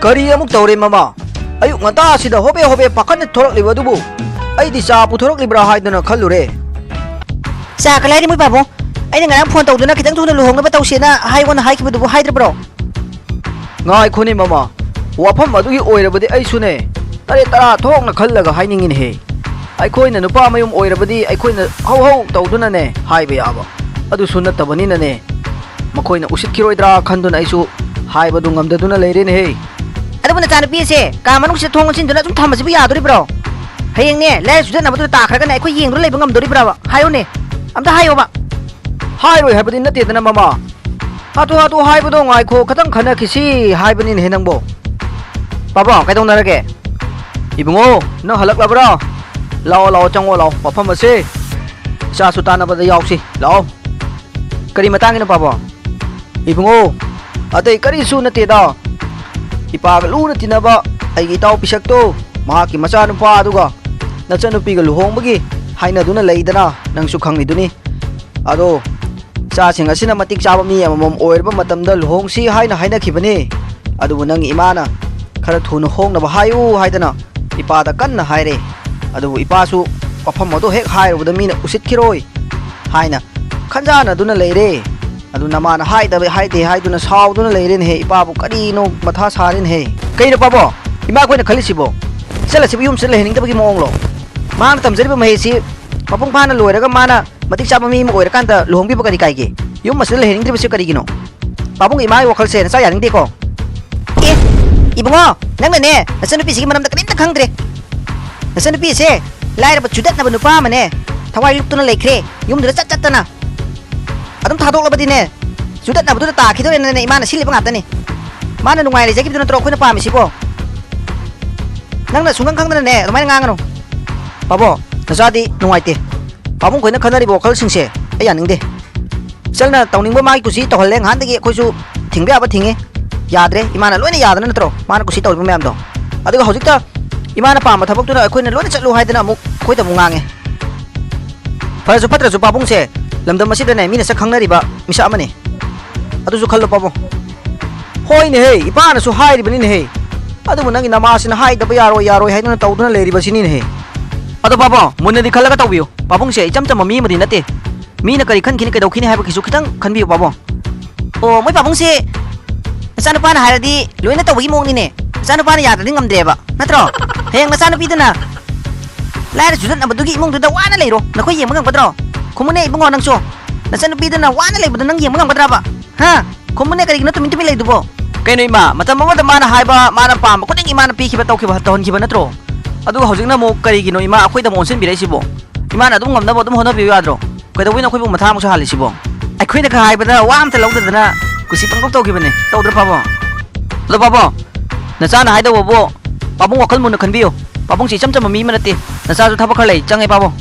ꯀꯔꯤ ꯑꯃꯨꯛ ꯇꯧꯔꯦ ꯃꯃꯥ? ꯑꯌꯨꯛ ꯉꯟꯇꯥꯁꯤꯗ ꯍꯣꯕꯦ ꯍꯣꯕꯦ ꯄꯥꯈꯠꯅ ꯊꯣꯔꯛꯂꯤꯕ ꯑꯗꯨꯕꯨ? ꯑꯩꯗꯤ ꯆꯥ ꯄꯨꯊꯣꯔꯛꯂꯤꯕ꯭ꯔꯥ ꯍꯥꯏꯗꯨꯅ ꯈꯜꯂꯨꯔꯦ꯫ ꯆꯥ ꯀꯂꯥꯏꯗꯤ ꯃꯣꯏ ꯄꯥꯕꯨꯡ? ꯑꯩꯅ ꯉꯔꯥꯡ ꯐꯣꯟ ꯇꯧꯗꯨꯅ ꯈꯤꯇꯪ ꯊꯨꯅ ꯂꯨꯍꯣꯡꯅꯕ ꯇꯧꯁꯦꯅ ꯍꯥꯏꯌꯣꯅ ꯍꯥꯏꯈꯤꯕꯗꯨꯕꯨ ꯍꯥꯏꯗ꯭ꯔꯕ꯭ꯔꯣ? ꯉꯥꯏꯈꯣꯅꯦ ꯃꯃꯥ, ꯋꯥꯐꯝ ꯑꯗꯨꯒꯤ ꯑꯣꯏꯔꯕꯗꯤ ꯑꯩꯁꯨꯅꯦ ꯇꯔꯦꯠ ꯇꯔꯥ ꯊꯣꯛꯅ ꯈꯜꯂꯒ ꯍꯥꯏꯅꯤꯡꯉꯤꯅꯦꯍꯦ꯫ ꯑꯩꯈꯣꯏꯅ ꯅꯨꯄꯥ ꯃꯌꯨꯝ ꯑꯣꯏꯔꯕꯗꯤ ꯑꯩꯈꯣꯏꯅ ꯍꯧ ꯍꯧ ꯇꯧꯗꯨꯅꯅꯦ ꯍꯥꯏꯕ ꯌꯥꯕ꯫ ꯑꯗꯨꯁꯨ ꯅꯠꯇꯕꯅꯤꯅꯅꯦ, ꯃꯈꯣꯏꯅ ꯎꯁꯤꯠꯈꯤꯔꯣꯏꯗ꯭ꯔꯥ ꯈꯟꯗꯨꯅ ꯑꯩꯁꯨ ꯍꯥꯏꯕꯗꯨ ꯉꯝꯗꯅ ꯂꯩꯔꯦꯅꯦꯍꯦ꯫ ꯑꯗꯨꯕꯨ ꯅꯆꯥꯅꯨꯄꯤ ꯑꯁꯦ ꯀꯥ ꯃꯅꯨꯡꯁꯤꯗ ꯊꯣꯡ ꯂꯣꯟꯁꯤꯟꯗꯨꯅ ꯑꯗꯨꯝ ꯊꯝꯕꯁꯤꯕꯨ ꯌꯥꯗꯣꯔꯤꯕ꯭ꯔꯣ? ꯍꯌꯦꯡꯅꯦ ꯂꯥꯏꯔ ꯆꯨꯗꯠꯅꯕꯗꯨꯗ ꯇꯥꯈ꯭ꯔꯒꯅꯦ ꯑꯩꯈꯣꯏ ꯌꯦꯡꯗꯨꯅ ꯂꯩꯕ ꯉꯝꯗꯣꯔꯤꯕ꯭ꯔꯕ? ꯍꯥꯏꯌꯨꯅꯦ, ꯑꯝꯇ ꯍꯥꯏꯌꯣꯕ꯫ ꯍꯥꯏꯔꯣꯏ ꯍꯥꯏꯕꯗꯤ ꯅꯠꯇꯦꯗꯅ ꯃꯃꯥ꯫ ꯍꯥꯊꯨ ꯍꯥꯊꯨ ꯍꯥꯏꯕꯗꯣ ꯉꯥꯏꯈꯣ, ꯈꯇꯪ ꯈꯟꯅꯈꯤꯁꯤ ꯍꯥꯏꯕꯅꯤꯅꯦꯍꯦ ꯅꯪꯕꯣ꯫ ꯄꯥꯕꯣ, ꯀꯩꯗꯧꯅꯔꯒꯦ? ꯏꯕꯨꯡꯉꯣ, ꯅꯪ ꯍꯜꯂꯛꯂꯕ꯭ꯔꯥ? ꯂꯥꯛꯑꯣ, ꯂꯥꯛꯑꯣ, ꯆꯪꯉꯣ, ꯂꯥꯛꯑꯣ, ꯃꯐꯝ ꯑꯁꯦ ꯏꯆꯥꯁꯨ ꯇꯥꯟꯅꯕꯗ ꯌꯥꯎꯁꯤ, ꯂꯥꯛꯑꯣ꯫ ꯀꯔꯤ ꯃꯇꯥꯡꯒꯤꯅꯣ ꯄꯥꯕꯣ? ꯏꯕꯨꯡꯉꯣ, ꯑꯇꯩ ꯀꯔꯤꯁꯨ ꯅꯠꯇꯦꯗ꯫ ꯏꯄꯥꯒ ꯂꯨꯅ ꯇꯤꯟꯅꯕ ꯑꯩꯒꯤ ꯏꯇꯥꯎ ꯄꯤꯁꯛꯇꯣ, ꯃꯍꯥꯛꯀꯤ ꯃꯆꯥꯅꯨꯄꯥ ꯑꯗꯨꯒ ꯅꯆꯟꯅꯨꯄꯤꯒ ꯂꯨꯍꯣꯡꯕꯒꯤ ꯍꯥꯏꯅꯗꯨꯅ ꯂꯩꯗꯅ, ꯅꯪꯁꯨ ꯈꯪꯂꯤꯗꯨꯅꯤ꯫ ꯑꯗꯣ ꯏꯆꯥꯁꯤꯡ ꯑꯁꯤꯅ ꯃꯇꯤꯛ ꯆꯥꯕ ꯃꯤ ꯑꯃꯃꯝ ꯑꯣꯏꯔꯕ ꯃꯇꯝꯗ ꯂꯨꯍꯣꯡꯁꯤ ꯍꯥꯏꯅ ꯍꯥꯏꯅꯈꯤꯕꯅꯤ꯫ ꯑꯗꯨꯕꯨ ꯅꯪꯒꯤ ꯏꯃꯥꯅ ꯈꯔ ꯊꯨꯅ ꯍꯣꯡꯅꯕ ꯍꯥꯏꯌꯨ ꯍꯥꯏꯗꯅ ꯏꯄꯥꯗ ꯀꯟꯅ ꯍꯥꯏꯔꯦ꯫ ꯑꯗꯨꯕꯨ ꯏꯄꯥꯁꯨ ꯋꯥꯐꯝ ꯑꯗꯨ ꯍꯦꯛ ꯍꯥꯏꯔꯨꯕꯗ ꯃꯤꯅ ꯎꯁꯤꯠꯈꯤꯔꯣꯏ ꯍꯥꯏꯅ ꯈꯟꯖꯥꯟꯅꯗꯨꯅ ꯂꯩꯔꯦ꯫ ꯑꯗꯨ ꯅꯃꯥꯅ ꯍꯥꯏꯗꯕ, ꯍꯥꯏꯗꯦ ꯍꯥꯏꯗꯨꯅ ꯁꯥꯎꯗꯨꯅ ꯂꯩꯔꯦꯅꯦꯍꯦ꯫ ꯏꯄꯥꯕꯨ ꯀꯔꯤꯅꯣ ꯃꯊꯥ ꯁꯥꯔꯦꯅꯦꯍꯦ꯫ ꯀꯩꯅꯣ ꯄꯥꯕꯣ? ꯏꯃꯥ ꯑꯩꯈꯣꯏꯅ ꯈꯜꯂꯤꯁꯤꯕꯣ? ꯆꯠꯂꯁꯤꯕꯨ ꯌꯨꯝꯁꯤꯗ ꯂꯩꯍꯟꯅꯤꯡꯗꯕꯒꯤ ꯃꯑꯣꯡꯂꯣ? ꯃꯍꯥꯛꯅ ꯇꯝꯖꯔꯤꯕ ꯃꯍꯩꯁꯤ ꯃꯄꯨꯡ ꯐꯥꯅ ꯂꯣꯏꯔꯒ ꯃꯥꯅ ꯃꯇꯤꯛ ꯆꯥꯕ ꯃꯤ ꯑꯃ ꯑꯣꯏꯔꯀꯥꯟꯗ ꯂꯨꯍꯣꯡꯕꯤꯕ ꯀꯔꯤ ꯀꯥꯏꯒꯦ? ꯌꯨꯝ ꯑꯁꯤꯗ ꯂꯩꯍꯟꯅꯤꯡꯗ꯭ꯔꯤꯕꯁꯤ ꯀꯔꯤꯒꯤꯅꯣ? ꯄꯥꯕꯨꯡꯒꯤ ꯏꯃꯥꯒꯤ ꯋꯥꯈꯜꯁꯦ ꯅꯆꯥ ꯌꯥꯅꯤꯡꯗꯦꯀꯣ? ꯑꯦ, ꯏꯕꯨꯡꯉꯣ, ꯅꯪꯅꯅꯦ ꯅꯆꯟꯅꯨꯄꯤꯁꯤꯒꯤ ꯃꯔꯝꯗ ꯀꯔꯤꯝꯇ ꯈꯪꯗ꯭ꯔꯦ꯫ ꯅꯆꯟꯅꯨꯄꯤꯁꯦ ꯂꯥꯏꯔꯕ ꯆꯨꯗꯠꯅꯕ ꯅꯨꯄꯥ ꯑꯃꯅꯦ ꯊꯋꯥꯏ ꯂꯨꯞꯇꯨꯅ ꯂꯩꯈ꯭ꯔꯦ, ꯌꯨꯝꯗꯨꯗ ꯆꯠ ꯆꯠꯇꯅ꯫ ꯑꯗꯨꯝ ꯊꯥꯗꯣꯛꯂꯕꯗꯤꯅꯦ, ꯆꯨꯗꯠꯅꯕꯗꯨꯗ ꯇꯥꯈꯤꯗꯣꯔꯦꯅꯅꯦ ꯏꯃꯥꯅ ꯁꯤꯜꯂꯤꯕ ꯉꯥꯛꯇꯅꯤ꯫ ꯃꯥꯅ ꯅꯨꯡꯉꯥꯏ ꯂꯩꯖꯈꯤꯕꯗꯨ ꯅꯠꯇ꯭ꯔꯣ ꯑꯩꯈꯣꯏꯅ ꯄꯥꯝꯃꯤꯁꯤꯕꯣ? ꯅꯪꯅ ꯁꯨꯡꯈꯪ ꯈꯪꯗꯅꯅꯦ ꯑꯗꯨꯃꯥꯏꯅ ꯉꯥꯡꯒꯅꯨ꯫ ꯄꯥꯕꯣ, ꯅꯆꯥꯗꯤ ꯅꯨꯡꯉꯥꯏꯇꯦ꯫ ꯄꯥꯕꯨꯡ ꯈꯣꯏꯅ ꯈꯟꯅꯔꯤꯕ ꯋꯥꯈꯜꯁꯤꯡꯁꯦ ꯑꯩ ꯌꯥꯅꯤꯡꯗꯦ꯫ ꯏꯆꯜꯅ ꯇꯧꯅꯤꯡꯕ ꯃꯥꯒꯤ ꯀꯨꯁꯤ ꯇꯧꯍꯜꯂꯦ꯫ ꯉꯍꯥꯟꯗꯒꯤ ꯑꯩꯈꯣꯏꯁꯨ ꯊꯤꯡꯕ ꯌꯥꯕ ꯊꯤꯡꯉꯤ꯫ ꯌꯥꯗ꯭ꯔꯦ꯫ ꯏꯃꯥꯅ ꯂꯣꯏꯅ ꯌꯥꯗꯅ ꯅꯠꯇ꯭ꯔꯣ ꯃꯥꯅ ꯀꯨꯁꯤ ꯇꯧꯔꯤꯕ ꯃꯌꯥꯝꯗꯣ? ꯑꯗꯨꯒ ꯍꯧꯖꯤꯛꯇ ꯏꯃꯥꯅ ꯄꯥꯝꯕ ꯊꯕꯛꯇꯨꯅ ꯑꯩꯈꯣꯏꯅ ꯂꯣꯏꯅ ꯆꯠꯂꯨ ꯍꯥꯏꯗꯅ ꯑꯃꯨꯛ ꯑꯩꯈꯣꯏꯗ ꯑꯃꯨꯛ ꯉꯥꯡꯉꯦ꯫ ꯐꯔꯁꯨ ꯐꯠꯇ꯭ꯔꯁꯨ ꯄꯥꯕꯨꯡꯁꯦ ꯂꯝꯗꯝ ꯑꯁꯤꯗꯅꯦ ꯃꯤꯅ ꯁꯛ ꯈꯪꯅꯔꯤꯕ ꯃꯤꯁꯛ ꯑꯃꯅꯤ꯫ ꯑꯗꯨꯁꯨ ꯈꯜꯂꯣ ꯄꯥꯕꯨꯡ꯫ ꯍꯣꯏꯅꯦꯍꯦ, ꯏꯄꯥꯅꯁꯨ ꯍꯥꯏꯔꯤꯕꯅꯤꯅꯦꯍꯦ꯫ ꯑꯗꯨꯕꯨ ꯅꯪꯒꯤ ꯅꯃꯥꯁꯤꯅ ꯍꯥꯏꯗꯕ ꯌꯥꯔꯣꯏ, ꯌꯥꯔꯣꯏ ꯍꯥꯏꯗꯨꯅ ꯇꯧꯗꯨꯅ ꯂꯩꯔꯤꯕꯁꯤꯅꯤꯅꯦꯍꯦ꯫ ꯑꯗꯣ ꯄꯥꯕꯨꯡ, ꯃꯨꯟꯅꯗꯤ ꯈꯜꯂꯒ ꯇꯧꯕꯤꯌꯨ꯫ ꯄꯥꯕꯨꯡꯁꯦ ꯏꯆꯝ ꯆꯝꯕ ꯃꯤ ꯑꯃꯗꯤ ꯅꯠꯇꯦ꯫ ꯃꯤꯅ ꯀꯔꯤ ꯈꯟꯈꯤꯅꯤ, ꯀꯩꯗꯧꯈꯤꯅꯤ ꯍꯥꯏꯕꯒꯤꯁꯨ ꯈꯤꯇꯪ ꯈꯟꯕꯤꯌꯨ ꯄꯥꯕꯨꯡ꯫ ꯑꯣ, ꯃꯣꯏ ꯄꯥꯕꯨꯡꯁꯦ ꯅꯆꯥꯅꯨꯄꯥꯅ ꯍꯥꯏꯔꯗꯤ ꯂꯣꯏꯅ ꯇꯧꯕꯒꯤ ꯃꯑꯣꯡꯅꯤꯅꯦ꯫ ꯅꯆꯥꯅꯨꯄꯥꯅ ꯌꯥꯗ꯭ꯔꯗꯤ ꯉꯝꯗ꯭ꯔꯦꯕ, ꯅꯠꯇ꯭ꯔꯣ? ꯍꯌꯦꯡ ꯅꯆꯥꯅꯨꯄꯤꯗꯨꯅ ꯂꯥꯏꯔ ꯆꯨꯗꯠꯅꯕꯗꯨꯒꯤ ꯏꯃꯨꯡꯗꯨꯗ ꯋꯥꯅ ꯂꯩꯔꯣ, ꯅꯈꯣꯏ ꯌꯦꯡꯕ ꯉꯝꯒꯗ꯭ꯔꯣ? ꯈꯨꯝꯃꯨꯅꯦ ꯏꯕꯨꯡꯉꯣ ꯅꯪꯁꯨ꯫ ꯅꯆꯟꯅꯨꯄꯤꯗꯨꯅ ꯋꯥꯅ ꯂꯩꯕꯗꯣ ꯅꯪ ꯌꯦꯡꯕ ꯉꯝꯒꯗ꯭ꯔꯕ? ꯍꯥ? ꯈꯨꯝꯃꯨꯅꯦ, ꯀꯔꯤꯒꯤꯅꯣ ꯇꯨꯃꯤꯟ ꯇꯨꯃꯤꯟ ꯂꯩꯗꯨꯕꯣ? ꯀꯩꯅꯣ ꯏꯃꯥ, ꯃꯇꯝ ꯑꯃꯗ ꯃꯥꯅ ꯍꯥꯏꯕ, ꯃꯥꯅ ꯄꯥꯝꯕ ꯈꯨꯗꯤꯡ ꯏꯃꯥꯅ ꯄꯤꯈꯤꯕ, ꯇꯧꯈꯤꯕ, ꯇꯧꯍꯟꯈꯤꯕ ꯅꯠꯇ꯭ꯔꯣ? ꯑꯗꯨꯒ ꯍꯧꯖꯤꯛꯅ ꯑꯃꯨꯛ ꯀꯔꯤꯒꯤꯅꯣ ꯏꯃꯥ ꯑꯩꯈꯣꯏꯗ ꯑꯃꯨꯛ ꯑꯣꯟꯁꯤꯟꯕꯤꯔꯛꯏꯁꯤꯕꯣ? ꯏꯃꯥꯅ ꯑꯗꯨꯝ ꯉꯝꯅꯕ ꯑꯗꯨꯝ ꯍꯣꯠꯅꯕꯤꯌꯨ ꯌꯥꯗ꯭ꯔꯣ? ꯀꯩꯗꯧꯕꯩꯅꯣ ꯑꯩꯈꯣꯏꯕꯨ ꯃꯊꯥ ꯑꯃꯨꯛ ꯁꯥꯍꯜꯂꯤꯁꯤꯕꯣ? ꯑꯩꯈꯣꯏꯅ ꯈꯔ ꯍꯥꯏꯕꯗ ꯋꯥ ꯑꯝꯇ ꯂꯧꯗꯗꯅ ꯀꯨꯁꯤ ꯄꯪꯇꯧ ꯇꯧꯈꯤꯕꯅꯦ, ꯇꯧꯗ꯭ꯔꯣ ꯄꯥꯕꯣ? ꯑꯗꯣ ꯄꯥꯕꯣ, ꯅꯆꯥꯅ ꯍꯥꯏꯗꯧꯕꯕꯨ ꯄꯥꯕꯨꯡ ꯋꯥꯈꯜ ꯃꯨꯟꯅ ꯈꯟꯕꯤꯌꯨ꯫ ꯄꯥꯕꯨꯡꯁꯤ ꯏꯆꯝ ꯆꯝꯕ ꯃꯤ ꯑꯃ ꯅꯠꯇꯦ꯫ ꯅꯆꯥꯁꯨ ꯊꯕꯛ ꯈꯔ ꯂꯩ, ꯆꯪꯉꯦ ꯄꯥꯕꯣ꯫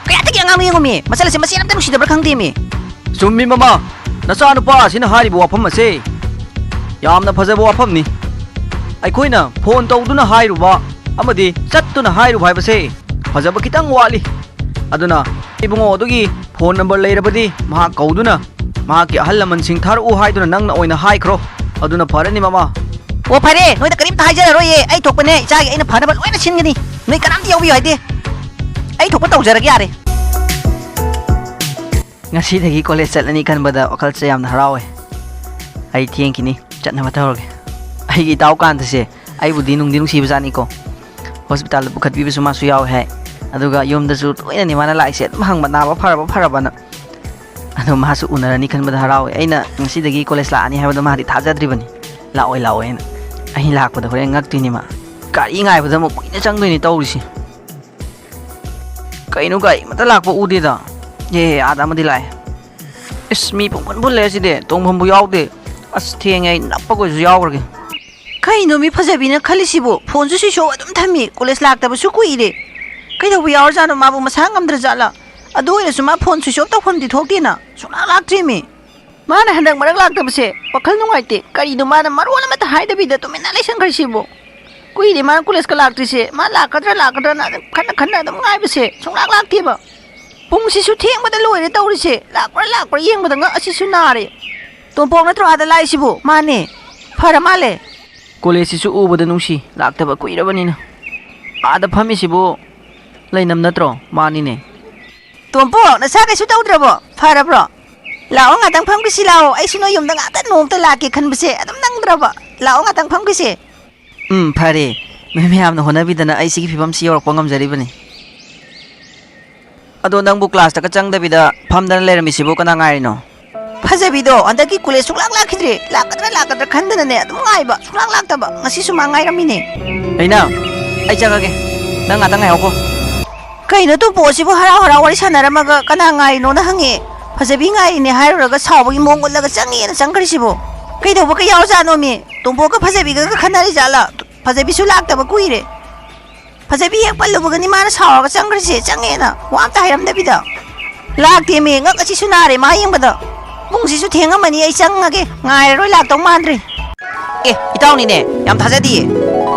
ꯀꯌꯥꯗꯒꯤ ꯑꯉꯥꯡꯅꯣ ꯌꯦꯡꯉꯨꯃꯤ, ꯃꯆꯜ ꯑꯁꯤ ꯃꯆꯦ ꯑꯝꯇ ꯅꯨꯡꯁꯤꯗꯕ꯭ꯔꯥ ꯈꯪꯗꯦꯃꯤ꯫ ꯆꯨꯝꯃꯤ ꯃꯃꯥ, ꯅꯆꯥꯅꯨꯄꯥ ꯑꯁꯤꯅ ꯍꯥꯏꯔꯤꯕ ꯋꯥꯐꯝ ꯑꯁꯦ ꯌꯥꯝꯅ ꯐꯖꯕ ꯋꯥꯐꯝꯅꯤ꯫ ꯑꯩꯈꯣꯏꯅ ꯐꯣꯟ ꯇꯧꯗꯨꯅ ꯍꯥꯏꯔꯨꯕ ꯑꯃꯗꯤ ꯆꯠꯇꯨꯅ ꯍꯥꯏꯔꯨꯕ ꯍꯥꯏꯕꯁꯦ ꯐꯖꯕ ꯈꯤꯇꯪ ꯋꯥꯠꯂꯤ꯫ ꯑꯗꯨꯅ ꯏꯕꯨꯡꯉꯣ ꯑꯗꯨꯒꯤ ꯐꯣꯟ ꯅꯝꯕꯔ ꯂꯩꯔꯕꯗꯤ ꯃꯍꯥꯛ ꯀꯧꯗꯨꯅ ꯃꯍꯥꯛꯀꯤ ꯑꯍꯜ ꯂꯃꯟꯁꯤꯡ ꯊꯥꯔꯛꯎ ꯍꯥꯏꯗꯨꯅ ꯅꯪꯅ ꯑꯣꯏꯅ ꯍꯥꯏꯈ꯭ꯔꯣ꯫ ꯑꯗꯨꯅ ꯐꯔꯅꯤ ꯃꯃꯥ꯫ ꯑꯣ ꯐꯔꯦ, ꯅꯣꯏꯗ ꯀꯔꯤꯝꯇ ꯍꯥꯏꯖꯔꯔꯣꯏꯌꯦ꯫ ꯑꯩ ꯊꯣꯛꯄꯅꯦ, ꯏꯆꯥꯒꯤ ꯑꯩꯅ ꯐꯅꯕ ꯂꯣꯏꯅ ꯁꯤꯟꯒꯅꯤ꯫ ꯅꯣꯏ ꯀꯅꯥꯝꯇ ꯌꯥꯎꯕꯤꯌꯨ ꯍꯥꯏꯗꯦ꯫ ꯑꯩ ꯊꯣꯛꯄ ꯇꯧꯖꯔꯒꯦ ꯌꯥꯔꯦ꯫ ꯉꯁꯤꯗꯒꯤ ꯀꯣꯂꯦꯖ ꯆꯠꯂꯅꯤ ꯈꯟꯕꯗ ꯋꯥꯈꯜꯁꯦ ꯌꯥꯝꯅ ꯍꯔꯥꯎꯋꯦ꯫ ꯑꯩ ꯊꯦꯡꯈꯤꯅꯤ, ꯆꯠꯅꯕ ꯇꯧꯔꯒꯦ꯫ ꯑꯩꯒꯤ ꯏꯇꯥꯎ ꯀꯥꯟꯇꯁꯦ ꯑꯩꯕꯨꯗꯤ ꯅꯨꯡꯗꯤ ꯅꯨꯡꯁꯤꯕꯖꯥꯠꯅꯤꯀꯣ꯫ ꯍꯣꯁꯄꯤꯇꯥꯜꯗ ꯄꯨꯈꯠꯄꯤꯕꯁꯨ ꯃꯥꯁꯨ ꯌꯥꯎꯋꯦ ꯍꯥꯏ꯫ ꯑꯗꯨꯒ ꯌꯨꯝꯗꯁꯨ ꯇꯣꯏꯅꯅꯤ ꯃꯥꯅ ꯂꯥꯛꯏꯁꯦ, ꯑꯗꯨꯝ ꯍꯪꯕ, "ꯅꯥꯕ ꯐꯔꯕ, ꯐꯔꯕꯅ?" ꯑꯗꯣ ꯃꯥꯁꯨ ꯎꯅꯔꯅꯤ ꯈꯟꯕꯗ ꯍꯔꯥꯎꯋꯦ꯫ ꯑꯩꯅ ꯉꯁꯤꯗꯒꯤ ꯀꯣꯂꯦꯖ ꯂꯥꯛꯑꯅꯤ ꯍꯥꯏꯕꯗꯣ ꯃꯥꯗꯤ ꯊꯥꯖꯗ꯭ꯔꯤꯕꯅꯤ꯫ "ꯂꯥꯛꯑꯣꯏ, ꯂꯥꯛꯑꯣꯏꯅ ꯑꯩ ꯂꯥꯛꯄꯗ ꯍꯣꯔꯦꯟ ꯉꯛꯇꯣꯏꯅꯤ ꯃꯥ꯫ ꯒꯥꯔꯤ ꯉꯥꯏꯕꯗ ꯑꯃꯨꯛ ꯀꯨꯏꯅ ꯆꯪꯗꯣꯏꯅꯤ ꯇꯧꯔꯤꯁꯦ꯫ ꯀꯩꯅꯣ, ꯒꯥꯔꯤ ꯑꯃꯇ ꯂꯥꯛꯄ ꯎꯗꯦꯗ꯫ ꯑꯦ, ꯑꯥꯗ ꯑꯃꯗꯤ ꯂꯥꯛꯑꯦ꯫ ꯏꯁ, ꯃꯤ ꯄꯨꯡꯐꯨꯟ ꯐꯨꯜꯂꯦ ꯁꯤꯗꯤ, ꯇꯣꯡꯐꯝꯕꯨ ꯌꯥꯎꯗꯦ꯫ ꯑꯁ, ꯊꯦꯡꯉꯦ, ꯑꯩ ꯅꯞꯄꯒ ꯑꯣꯏꯁꯨ ꯌꯥꯎꯈ꯭ꯔꯒꯦ꯫ ꯀꯩꯅꯣ ꯃꯤ ꯐꯖꯕꯤꯅ ꯈꯜꯂꯤꯁꯤꯕꯨ? ꯐꯣꯟꯁꯨ switch off ꯑꯗꯨꯝ ꯊꯝꯃꯤ, ꯀꯣꯂꯦꯖ ꯂꯥꯛꯇꯕꯁꯨ ꯀꯨꯏꯔꯦ꯫ ꯀꯩꯗꯧꯕ ꯌꯥꯎꯔꯖꯥꯠꯅꯣ? ꯃꯥꯕꯨ ꯃꯁꯥ ꯉꯝꯗ꯭ꯔꯖꯥꯠꯂ? ꯑꯗꯨ ꯑꯣꯏꯔꯁꯨ ꯃꯥ ꯐꯣꯟ switch off ꯇꯧꯐꯝꯗꯤ ꯊꯣꯛꯇꯦꯅ, ꯁꯨꯡꯂꯥꯛ ꯂꯥꯛꯇ꯭ꯔꯤꯃꯤ꯫ ꯃꯥꯅ ꯍꯟꯗꯛ ꯃꯔꯛ ꯂꯥꯛꯇꯕꯁꯦ ꯋꯥꯈꯜ ꯅꯨꯡꯉꯥꯏꯇꯦ꯫ ꯀꯔꯤꯅꯣ ꯃꯥꯅ ꯃꯔꯣꯜ ꯑꯃꯠꯇ ꯍꯥꯏꯗꯕꯤꯗ ꯇꯨꯃꯤꯟꯅ ꯂꯩꯁꯟꯈ꯭ꯔꯤꯁꯤꯕꯨ? ꯀꯨꯏꯔꯦ ꯃꯥ ꯀꯣꯂꯦꯖꯀ ꯂꯥꯛꯇ꯭ꯔꯤꯁꯦ꯫ ꯃꯥ ꯂꯥꯛꯀꯗ꯭ꯔꯥ ꯂꯥꯛꯀꯗ꯭ꯔꯥꯅ ꯑꯗꯨꯝ ꯈꯟꯅ ꯈꯟꯅ ꯑꯗꯨꯝ ꯉꯥꯏꯕꯁꯦ ꯁꯨꯡꯂꯥꯛ ꯂꯥꯛꯇꯦꯕ꯫ ꯄꯨꯡꯁꯤꯁꯨ ꯊꯦꯡꯕꯗ ꯂꯣꯏꯔꯦ ꯇꯧꯔꯤꯁꯦ꯫ ꯂꯥꯛꯄ꯭ꯔꯥ ꯂꯥꯛꯄ꯭ꯔꯥ ꯌꯦꯡꯕꯗ ꯉꯛ ꯑꯁꯤꯁꯨ ꯅꯥꯔꯦ꯫ ꯇꯣꯝꯄꯣꯛ ꯅꯠꯇ꯭ꯔꯣ ꯑꯥꯗ ꯂꯥꯛꯏꯁꯤꯕꯨ? ꯃꯥꯅꯦ꯫ ꯐꯔ ꯃꯥꯜꯂꯦ꯫ ꯀꯣꯂꯦꯖꯁꯤꯁꯨ ꯎꯕꯗ ꯅꯨꯡꯁꯤ, ꯂꯥꯛꯇꯕ ꯀꯨꯏꯔꯕꯅꯤꯅ꯫ ꯑꯥꯗ ꯐꯝꯃꯤꯁꯤꯕꯨ ꯂꯩꯅꯝ ꯅꯠꯇ꯭ꯔꯣ? ꯃꯥꯅꯤꯅꯦ꯫ ꯇꯣꯝꯄꯣꯛ, ꯅꯁꯥ ꯀꯩꯁꯨ ꯇꯧꯗ꯭ꯔꯕꯣ? ꯐꯔꯕ꯭ꯔꯣ? ꯂꯥꯛꯑꯣ, ꯉꯥꯛꯇꯪ ꯐꯝꯈꯤꯁꯤ ꯂꯥꯛꯑꯣ꯫ ꯑꯩꯁꯨ ꯅꯣꯏ ꯌꯨꯝꯗ ꯉꯥꯛꯇ ꯅꯣꯡꯃꯇ ꯂꯥꯛꯀꯦ ꯈꯟꯕꯁꯦ ꯑꯗꯨꯝ ꯅꯪꯗ꯭ꯔꯕ꯫ ꯂꯥꯛꯑꯣ, ꯉꯥꯛꯇꯪ ꯐꯝꯈꯤꯁꯦ꯫ ꯎꯝ, ꯐꯔꯦ꯫ ꯅꯣꯏ ꯃꯌꯥꯝꯅ ꯍꯣꯠꯅꯕꯤꯗꯅ ꯑꯩ ꯁꯤꯒꯤ ꯐꯤꯕꯝꯁꯤ ꯌꯧꯔꯛꯄ ꯉꯝꯖꯔꯤꯕꯅꯤ꯫ ꯑꯗꯣ ꯅꯪꯕꯨ ꯀ꯭ꯂꯥꯁꯇꯒ ꯆꯪꯗꯕꯤꯗ ꯐꯝꯗꯅ ꯂꯩꯔꯝꯃꯤꯁꯤꯕꯨ ꯀꯅꯥ ꯉꯥꯏꯔꯤꯅꯣ? ꯐꯖꯕꯤꯗꯣ ꯍꯟꯗꯛꯀꯤ ꯀꯣꯂꯦꯖ ꯁꯨꯡꯂꯥꯛ ꯂꯥꯛꯈꯤꯗ꯭ꯔꯦ꯫ ꯂꯥꯛꯀꯗ꯭ꯔꯥ ꯂꯥꯛꯀꯗ꯭ꯔꯥ ꯈꯟꯗꯅꯅꯦ ꯑꯗꯨꯝ ꯉꯥꯏꯕ꯫ ꯁꯨꯡꯂꯥꯛ ꯂꯥꯛꯇꯕ꯫ ꯉꯁꯤꯁꯨ ꯃꯥ ꯉꯥꯏꯔꯝꯃꯤꯅꯦ꯫ ꯑꯩꯅ, ꯑꯩ ꯆꯪꯉꯒꯦ꯫ ꯅꯪ ꯉꯥꯛꯇꯪ ꯉꯥꯏꯍꯧꯀꯣ꯫ ꯀꯩꯅꯣ ꯇꯣꯝꯄꯣꯛꯁꯤꯕꯨ ꯍꯔꯥꯎ ꯍꯔꯥꯎ ꯋꯥꯔꯤ ꯁꯥꯟꯅꯔꯝꯃꯒ ꯀꯅꯥ ꯉꯥꯏꯔꯤꯅꯣꯅ ꯍꯪꯉꯦ꯫ ꯐꯖꯕꯤ ꯉꯥꯏꯔꯤꯅꯦ ꯍꯥꯏꯔꯨꯔꯒ ꯁꯥꯎꯕꯒꯤ ꯃꯑꯣꯡ ꯎꯠꯂꯒ ꯆꯪꯉꯦꯅ ꯆꯪꯈ꯭ꯔꯤꯁꯤꯕꯨ? ꯀꯩꯗꯧꯕꯒ ꯌꯥꯎꯖꯥꯠꯅꯣꯃꯤ? ꯇꯣꯝꯄꯣꯛꯀ ꯐꯖꯕꯤꯒꯒ ꯈꯟꯅꯔꯤ ꯖꯥꯠꯂ? ꯐꯖꯕꯤꯁꯨ ꯂꯥꯛꯇꯕ ꯀꯨꯏꯔꯦ꯫ ꯐꯖꯕꯤ ꯍꯦꯛ ꯄꯜꯂꯨꯕꯒꯅꯤ ꯃꯥꯅ ꯁꯥꯎꯔꯒ ꯆꯪꯈ꯭ꯔꯤꯁꯦ, ꯆꯪꯉꯦꯅ ꯋꯥ ꯑꯝꯇ ꯍꯥꯏꯔꯝꯗꯕꯤꯗ꯫ ꯂꯥꯛꯇꯦꯃꯤ, ꯉꯛ ꯑꯁꯤꯁꯨ ꯅꯥꯔꯦ ꯃꯥ ꯌꯦꯡꯕꯗ꯫ ꯄꯨꯡꯁꯤꯁꯨ ꯊꯦꯡꯉꯝꯃꯅꯤ, ꯑꯩ ꯆꯪꯉꯒꯦ, ꯉꯥꯏꯔꯔꯣꯏ, ꯂꯥꯛꯇꯧ ꯃꯥꯟꯗ꯭ꯔꯦ꯫ ꯑꯦ, ꯏꯇꯥꯎꯅꯤꯅꯦ, ꯌꯥꯝ ꯊꯥꯖꯗꯤꯌꯦ꯫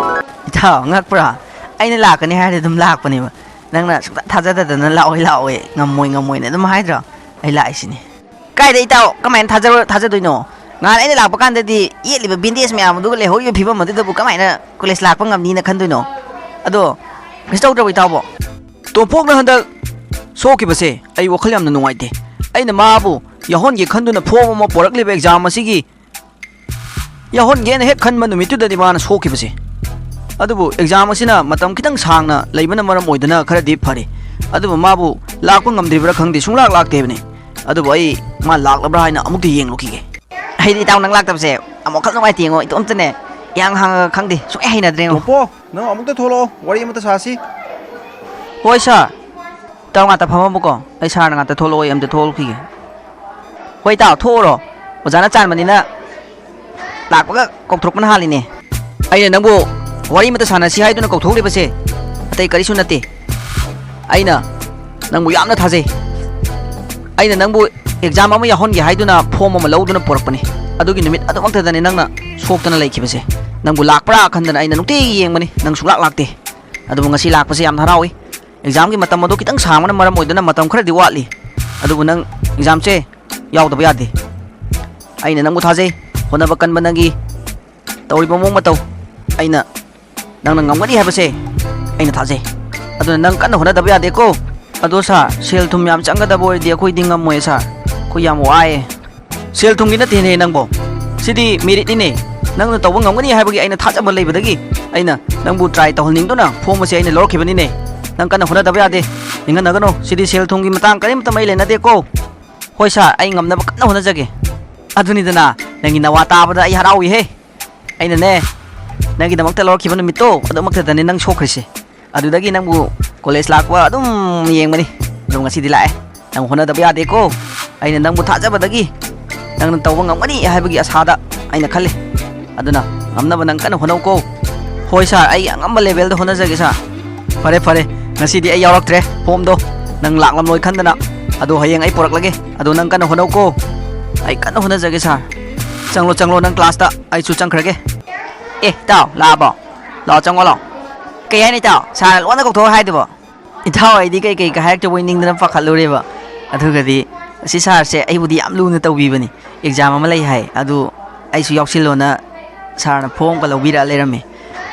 ꯏꯇꯥꯎ, ꯉꯛꯄ꯭ꯔꯥ? ꯑꯩꯅ ꯂꯥꯛꯀꯅꯤ ꯍꯥꯏꯔꯗꯤ ꯑꯗꯨꯝ ꯂꯥꯛꯄꯅꯦꯕ꯫ ꯅꯪꯅ ꯁꯨꯡꯊꯥ ꯊꯥꯖꯗꯗꯅ "ꯂꯥꯛꯑꯣꯏ, ꯂꯥꯛꯑꯣꯏ, ꯉꯝꯃꯣꯏ, ꯉꯝꯃꯣꯏꯅ" ꯑꯗꯨꯝ ꯍꯥꯏꯗ꯭ꯔꯣ? ꯑꯩ ꯂꯥꯛꯏꯁꯤꯅꯤ꯫ ꯀꯥꯏꯗ ꯏꯇꯥꯎ? ꯀꯃꯥꯏꯅ ꯊꯥꯖꯔꯣ-, ꯊꯥꯖꯗꯣꯏꯅꯣ? ꯉꯍꯥꯟ ꯑꯩꯅ ꯂꯥꯛꯄ ꯀꯥꯟꯗꯗꯤ ꯌꯦꯠꯂꯤꯕ ꯕꯦꯟꯗꯦꯖ ꯃꯌꯥꯝ ꯑꯗꯨꯒ ꯂꯩꯍꯧꯔꯤꯕ ꯐꯤꯕꯝ ꯑꯗꯨꯗꯕꯨ ꯀꯃꯥꯏꯅ ꯀꯣꯂꯦꯖ ꯂꯥꯛꯄ ꯉꯝꯅꯤꯅ ꯈꯟꯗꯣꯏꯅꯣ? ꯑꯗꯣ, ꯀꯩꯁꯨ ꯇꯧꯗ꯭ꯔꯕꯣ ꯏꯇꯥꯎꯕꯣ? ꯇꯣꯝꯄꯣꯛꯅ ꯍꯟꯗꯛ ꯁꯣꯛꯈꯤꯕꯁꯦ ꯑꯩ ꯋꯥꯈꯜ ꯌꯥꯝꯅ ꯅꯨꯡꯉꯥꯏꯇꯦ꯫ ꯑꯩꯅ ꯃꯥꯕꯨ ꯌꯥꯎꯍꯟꯒꯦ ꯈꯟꯗꯨꯅ ꯐꯣꯝ ꯑꯃ ꯄꯣꯔꯛꯂꯤꯕ ꯑꯦꯛꯖꯥꯝ ꯑꯁꯤꯒꯤ ꯌꯥꯎꯍꯟꯒꯦꯅ ꯍꯦꯛ ꯈꯟꯕ ꯅꯨꯃꯤꯠꯇꯨꯗꯗꯤ ꯃꯥꯅ ꯁꯣꯛꯈꯤꯕꯁꯦ꯫ ꯑꯗꯨꯕꯨ ꯑꯦꯛꯖꯥꯝ ꯑꯁꯤꯅ ꯃꯇꯝ ꯈꯤꯇꯪ ꯁꯥꯡꯅ ꯂꯩꯕꯅ ꯃꯔꯝ ꯑꯣꯏꯗꯨꯅ ꯈꯔꯗꯤ ꯐꯔꯤ꯫ ꯑꯗꯨꯕꯨ ꯃꯥꯕꯨ ꯂꯥꯛꯄ ꯉꯝꯗ꯭ꯔꯤꯕ꯭ꯔꯥ ꯈꯪꯗꯦ, ꯁꯨꯡꯂꯥꯛ ꯂꯥꯛꯇꯦꯕꯅꯤ꯫ ꯑꯗꯨꯕꯨ ꯑꯩ ꯃꯥ ꯂꯥꯛꯂꯕ꯭ꯔꯥ ꯍꯥꯏꯅ ꯑꯃꯨꯛꯇ ꯌꯦꯡꯂꯨꯈꯤꯒꯦ꯫ ꯑꯩꯗꯤ ꯏꯇꯥꯎ ꯅꯪ ꯂꯥꯛꯇꯕꯁꯦ ꯑꯃꯨꯛꯈꯛ ꯅꯨꯡꯉꯥꯏꯇꯦ ꯌꯦꯡꯉꯣ, ꯏꯇꯣꯝꯇꯅꯦ ꯏꯍꯥꯡ ꯍꯥꯡꯉꯒ ꯈꯪꯗꯦ, ꯁꯨꯡꯍꯩ ꯍꯩꯅꯗ꯭ꯔꯦ ꯌꯦꯡꯉꯣ꯫ ꯇꯣꯝꯄꯣ, ꯅꯪ ꯑꯃꯨꯛꯇ ꯊꯣꯛꯂꯛꯑꯣ, ꯋꯥꯔꯤ ꯑꯃꯇ ꯁꯥꯁꯤ꯫ ꯍꯣꯏ ꯁꯥꯔ꯫ ꯏꯇꯥꯎ ꯉꯥꯛꯇ ꯐꯝꯃꯝꯃꯨꯀꯣ, ꯑꯩ ꯁꯥꯔꯅ ꯉꯥꯛꯇ ꯊꯣꯛꯂꯛꯑꯣ, ꯑꯩ ꯑꯝꯇ ꯊꯣꯛꯂꯨꯈꯤꯒꯦ꯫ ꯍꯣꯏ ꯏꯇꯥꯎ, ꯊꯣꯛꯎꯔꯣ꯫ ꯑꯣꯖꯥꯅ ꯆꯥꯟꯕꯅꯤꯅ ꯂꯥꯛꯄꯒ ꯀꯧꯊꯣꯔꯛꯄꯅ ꯍꯥꯜꯂꯤꯅꯦ꯫ ꯑꯩꯅ ꯅꯪꯕꯨ ꯋꯥꯔꯤ ꯑꯃꯇ ꯁꯥꯟꯅꯁꯤ ꯍꯥꯏꯗꯨꯅ ꯀꯧꯊꯣꯛꯂꯤꯕꯁꯦ ꯑꯇꯩ ꯀꯔꯤꯁꯨ ꯅꯠꯇꯦ꯫ ꯑꯩꯅ ꯅꯪꯕꯨ ꯌꯥꯝꯅ ꯊꯥꯖꯩ꯫ ꯑꯩꯅ ꯅꯪꯕꯨ ꯑꯦꯛꯖꯥꯝ ꯑꯃ ꯌꯥꯎꯍꯟꯒꯦ ꯍꯥꯏꯗꯨꯅ ꯐꯣꯝ ꯑꯃ ꯂꯧꯗꯨꯅ ꯄꯨꯔꯛꯄꯅꯤ꯫ ꯑꯗꯨꯒꯤ ꯅꯨꯃꯤꯠ ꯑꯗꯨꯃꯛꯇꯗꯅꯤ ꯅꯪꯅ ꯁꯣꯛꯇꯅ ꯂꯩꯈꯤꯕꯁꯦ꯫ ꯅꯪꯕꯨ ꯂꯥꯛꯄ꯭ꯔꯥ ꯈꯟꯗꯅ ꯑꯩꯅ ꯅꯨꯡꯇꯤꯒꯤ ꯌꯦꯡꯕꯅꯤ, ꯅꯪ ꯁꯨꯡꯂꯥꯛ ꯂꯥꯛꯇꯦ꯫ ꯑꯗꯨꯕꯨ ꯉꯁꯤ ꯂꯥꯛꯄꯁꯦ ꯌꯥꯝꯅ ꯍꯔꯥꯎꯏ꯫ ꯑꯦꯛꯖꯥꯝꯒꯤ ꯃꯇꯝ ꯑꯗꯨ ꯈꯤꯇꯪ ꯁꯥꯡꯕꯅ ꯃꯔꯝ ꯑꯣꯏꯗꯨꯅ ꯃꯇꯝ ꯈꯔꯗꯤ ꯋꯥꯠꯂꯤ꯫ ꯑꯗꯨꯕꯨ ꯅꯪ ꯑꯦꯛꯖꯥꯝꯁꯦ ꯌꯥꯎꯗꯕ ꯌꯥꯗꯦ꯫ ꯑꯩꯅ ꯅꯪꯕꯨ ꯊꯥꯖꯩ꯫ ꯍꯣꯠꯅꯕ ꯀꯟꯕ ꯅꯪꯒꯤ ꯇꯧꯔꯤꯕ ꯃꯑꯣꯡ ꯃꯇꯧ ꯑꯩꯅ ꯅꯪꯅ ꯉꯝꯒꯅꯤ ꯍꯥꯏꯕꯁꯦ ꯑꯩꯅ ꯊꯥꯖꯩ꯫ ꯑꯗꯨꯅ ꯅꯪ ꯀꯟꯅ ꯍꯣꯠꯅꯗꯕ ꯌꯥꯗꯦꯀꯣ꯫ ꯑꯗꯣ ꯁꯥꯔ, ꯁꯦꯜ ꯊꯨꯝ ꯌꯥꯝ ꯆꯪꯒꯗꯕ ꯑꯣꯏꯔꯗꯤ ꯑꯩꯈꯣꯏꯗꯤ ꯉꯝꯃꯣꯏ ꯁꯥꯔ, ꯑꯩꯈꯣꯏ ꯌꯥꯝ ꯋꯥꯏꯑꯦ꯫ ꯁꯦꯜ ꯊꯨꯝꯒꯤ ꯅꯠꯇꯦꯅꯦ ꯅꯪꯕꯣ, ꯁꯤꯗꯤ ꯃꯦꯔꯤꯠꯅꯤꯅꯦ꯫ ꯅꯪꯅ ꯇꯧꯕ ꯉꯝꯒꯅꯤ ꯍꯥꯏꯕꯒꯤ ꯑꯩꯅ ꯊꯥꯖꯕ ꯂꯩꯕꯗꯒꯤ ꯑꯩꯅ ꯅꯪꯕꯨ ꯇ꯭ꯔꯥꯏ ꯇꯧꯍꯟꯅꯤꯡꯗꯨꯅ ꯐꯣꯝ ꯑꯁꯦ ꯑꯩꯅ ꯂꯧꯔꯛꯈꯤꯕꯅꯤꯅꯦ꯫ ꯅꯪ ꯀꯟꯅ ꯍꯣꯠꯅꯗꯕ ꯌꯥꯗꯦ, ꯅꯤꯡꯍꯟꯅꯒꯅꯨ꯫ ꯁꯤꯗꯤ ꯁꯦꯜ ꯊꯨꯝꯒꯤ ꯃꯇꯥꯡ ꯀꯔꯤꯝꯇ ꯃꯔꯤ ꯂꯩꯅꯗꯦꯀꯣ꯫ ꯍꯣꯏ ꯁꯥꯔ, ꯑꯩ ꯉꯝꯅꯕ ꯀꯟꯅ ꯍꯣꯠꯅꯖꯒꯦ꯫ ꯑꯗꯨꯅꯤꯗꯅ, ꯅꯪꯒꯤ ꯅꯋꯥ ꯇꯥꯕꯗ ꯑꯩ ꯍꯔꯥꯎꯏꯍꯦ꯫ ꯑꯩꯅꯅꯦ, ꯅꯪꯒꯤꯗꯃꯛꯇ ꯂꯧꯔꯛꯈꯤꯕ ꯅꯨꯃꯤꯠꯇꯣ ꯑꯗꯨꯃꯛꯇꯗꯅꯦ ꯅꯪ ꯁꯣꯛꯈ꯭ꯔꯤꯁꯦ꯫ ꯑꯗꯨꯗꯒꯤ ꯅꯪꯕꯨ ꯀꯣꯂꯦꯖ ꯂꯥꯛꯄ ꯑꯗꯨꯝ ꯌꯦꯡꯕꯅꯤ꯫ ꯑꯗꯣ ꯉꯁꯤꯗꯤ ꯂꯥꯛꯑꯦ꯫ ꯅꯪ ꯍꯣꯠꯅꯗꯕ ꯌꯥꯗꯦꯀꯣ꯫ ꯑꯩꯅ ꯅꯪꯕꯨ ꯊꯥꯖꯕꯗꯒꯤ ꯅꯪꯅ ꯇꯧꯕ ꯉꯝꯒꯅꯤ ꯍꯥꯏꯕꯒꯤ ꯑꯁꯥꯗ ꯑꯩꯅ ꯈꯜꯂꯤ꯫ ꯑꯗꯨꯅ ꯉꯝꯅꯕ ꯅꯪ ꯀꯟꯅ ꯍꯣꯠꯅꯧꯀꯣ꯫ ꯍꯣꯏ ꯁꯥꯔ, ꯑꯩ ꯑꯉꯝꯕ ꯂꯦꯚꯦꯜꯗ ꯍꯣꯠꯅꯖꯒꯦ ꯁꯥꯔ꯫ ꯐꯔꯦ ꯐꯔꯦ, ꯉꯁꯤꯗꯤ ꯑꯩ ꯌꯥꯎꯔꯛꯇ꯭ꯔꯦ ꯐꯣꯝꯗꯣ꯫ ꯅꯪ ꯂꯥꯛꯂꯝꯂꯣꯏ ꯈꯟꯗꯅ꯫ ꯑꯗꯣ ꯍꯌꯦꯡ ꯑꯩ ꯄꯨꯔꯛꯂꯒꯦ꯫ ꯑꯗꯣ ꯅꯪ ꯀꯟꯅ ꯍꯣꯠꯅꯧꯀꯣ꯫ ꯑꯩ ꯀꯟꯅ ꯍꯣꯠꯅꯖꯒꯦ ꯁꯥꯔ꯫ ꯆꯪꯂꯣ ꯆꯪꯂꯣ, ꯅꯪ ꯀ꯭ꯂꯥꯁꯇ, ꯑꯩꯁꯨ ꯆꯪꯈ꯭ꯔꯒꯦ꯫ ꯑꯦ ꯏꯇꯥꯎ, ꯂꯥꯛꯑꯕꯣ? ꯂꯥꯛꯑꯣ, ꯆꯪꯉꯣ ꯂꯥꯛꯑꯣ꯫ ꯀꯩ ꯍꯥꯏꯅꯣ ꯏꯇꯥꯎ? ꯁꯥꯔꯅ ꯂꯣꯟꯅ ꯀꯧꯊꯣꯛꯑꯣ ꯍꯥꯏꯗꯨꯕꯣ? ꯏꯇꯥꯎ, ꯑꯩꯗꯤ ꯀꯩ ꯀꯩ ꯍꯥꯏꯔꯛꯇꯕꯣꯏ ꯅꯤꯡꯗꯅ ꯄꯥꯈꯠꯂꯨꯔꯦꯕ꯫ ꯑꯗꯨꯒꯗꯤ ꯑꯁꯤ ꯁꯥꯔꯁꯦ ꯑꯩꯕꯨꯗꯤ ꯌꯥꯝ ꯂꯨꯅ ꯇꯧꯕꯤꯕꯅꯤ꯫ ꯑꯦꯛꯖꯥꯝ ꯑꯃ ꯂꯩ ꯍꯥꯏ, ꯑꯗꯨ ꯑꯩꯁꯨ ꯌꯥꯎꯁꯤꯜꯂꯣꯅ ꯁꯥꯔꯅ ꯐꯣꯝꯒ ꯂꯧꯕꯤꯔꯛꯑ ꯂꯩꯔꯝꯃꯦ꯫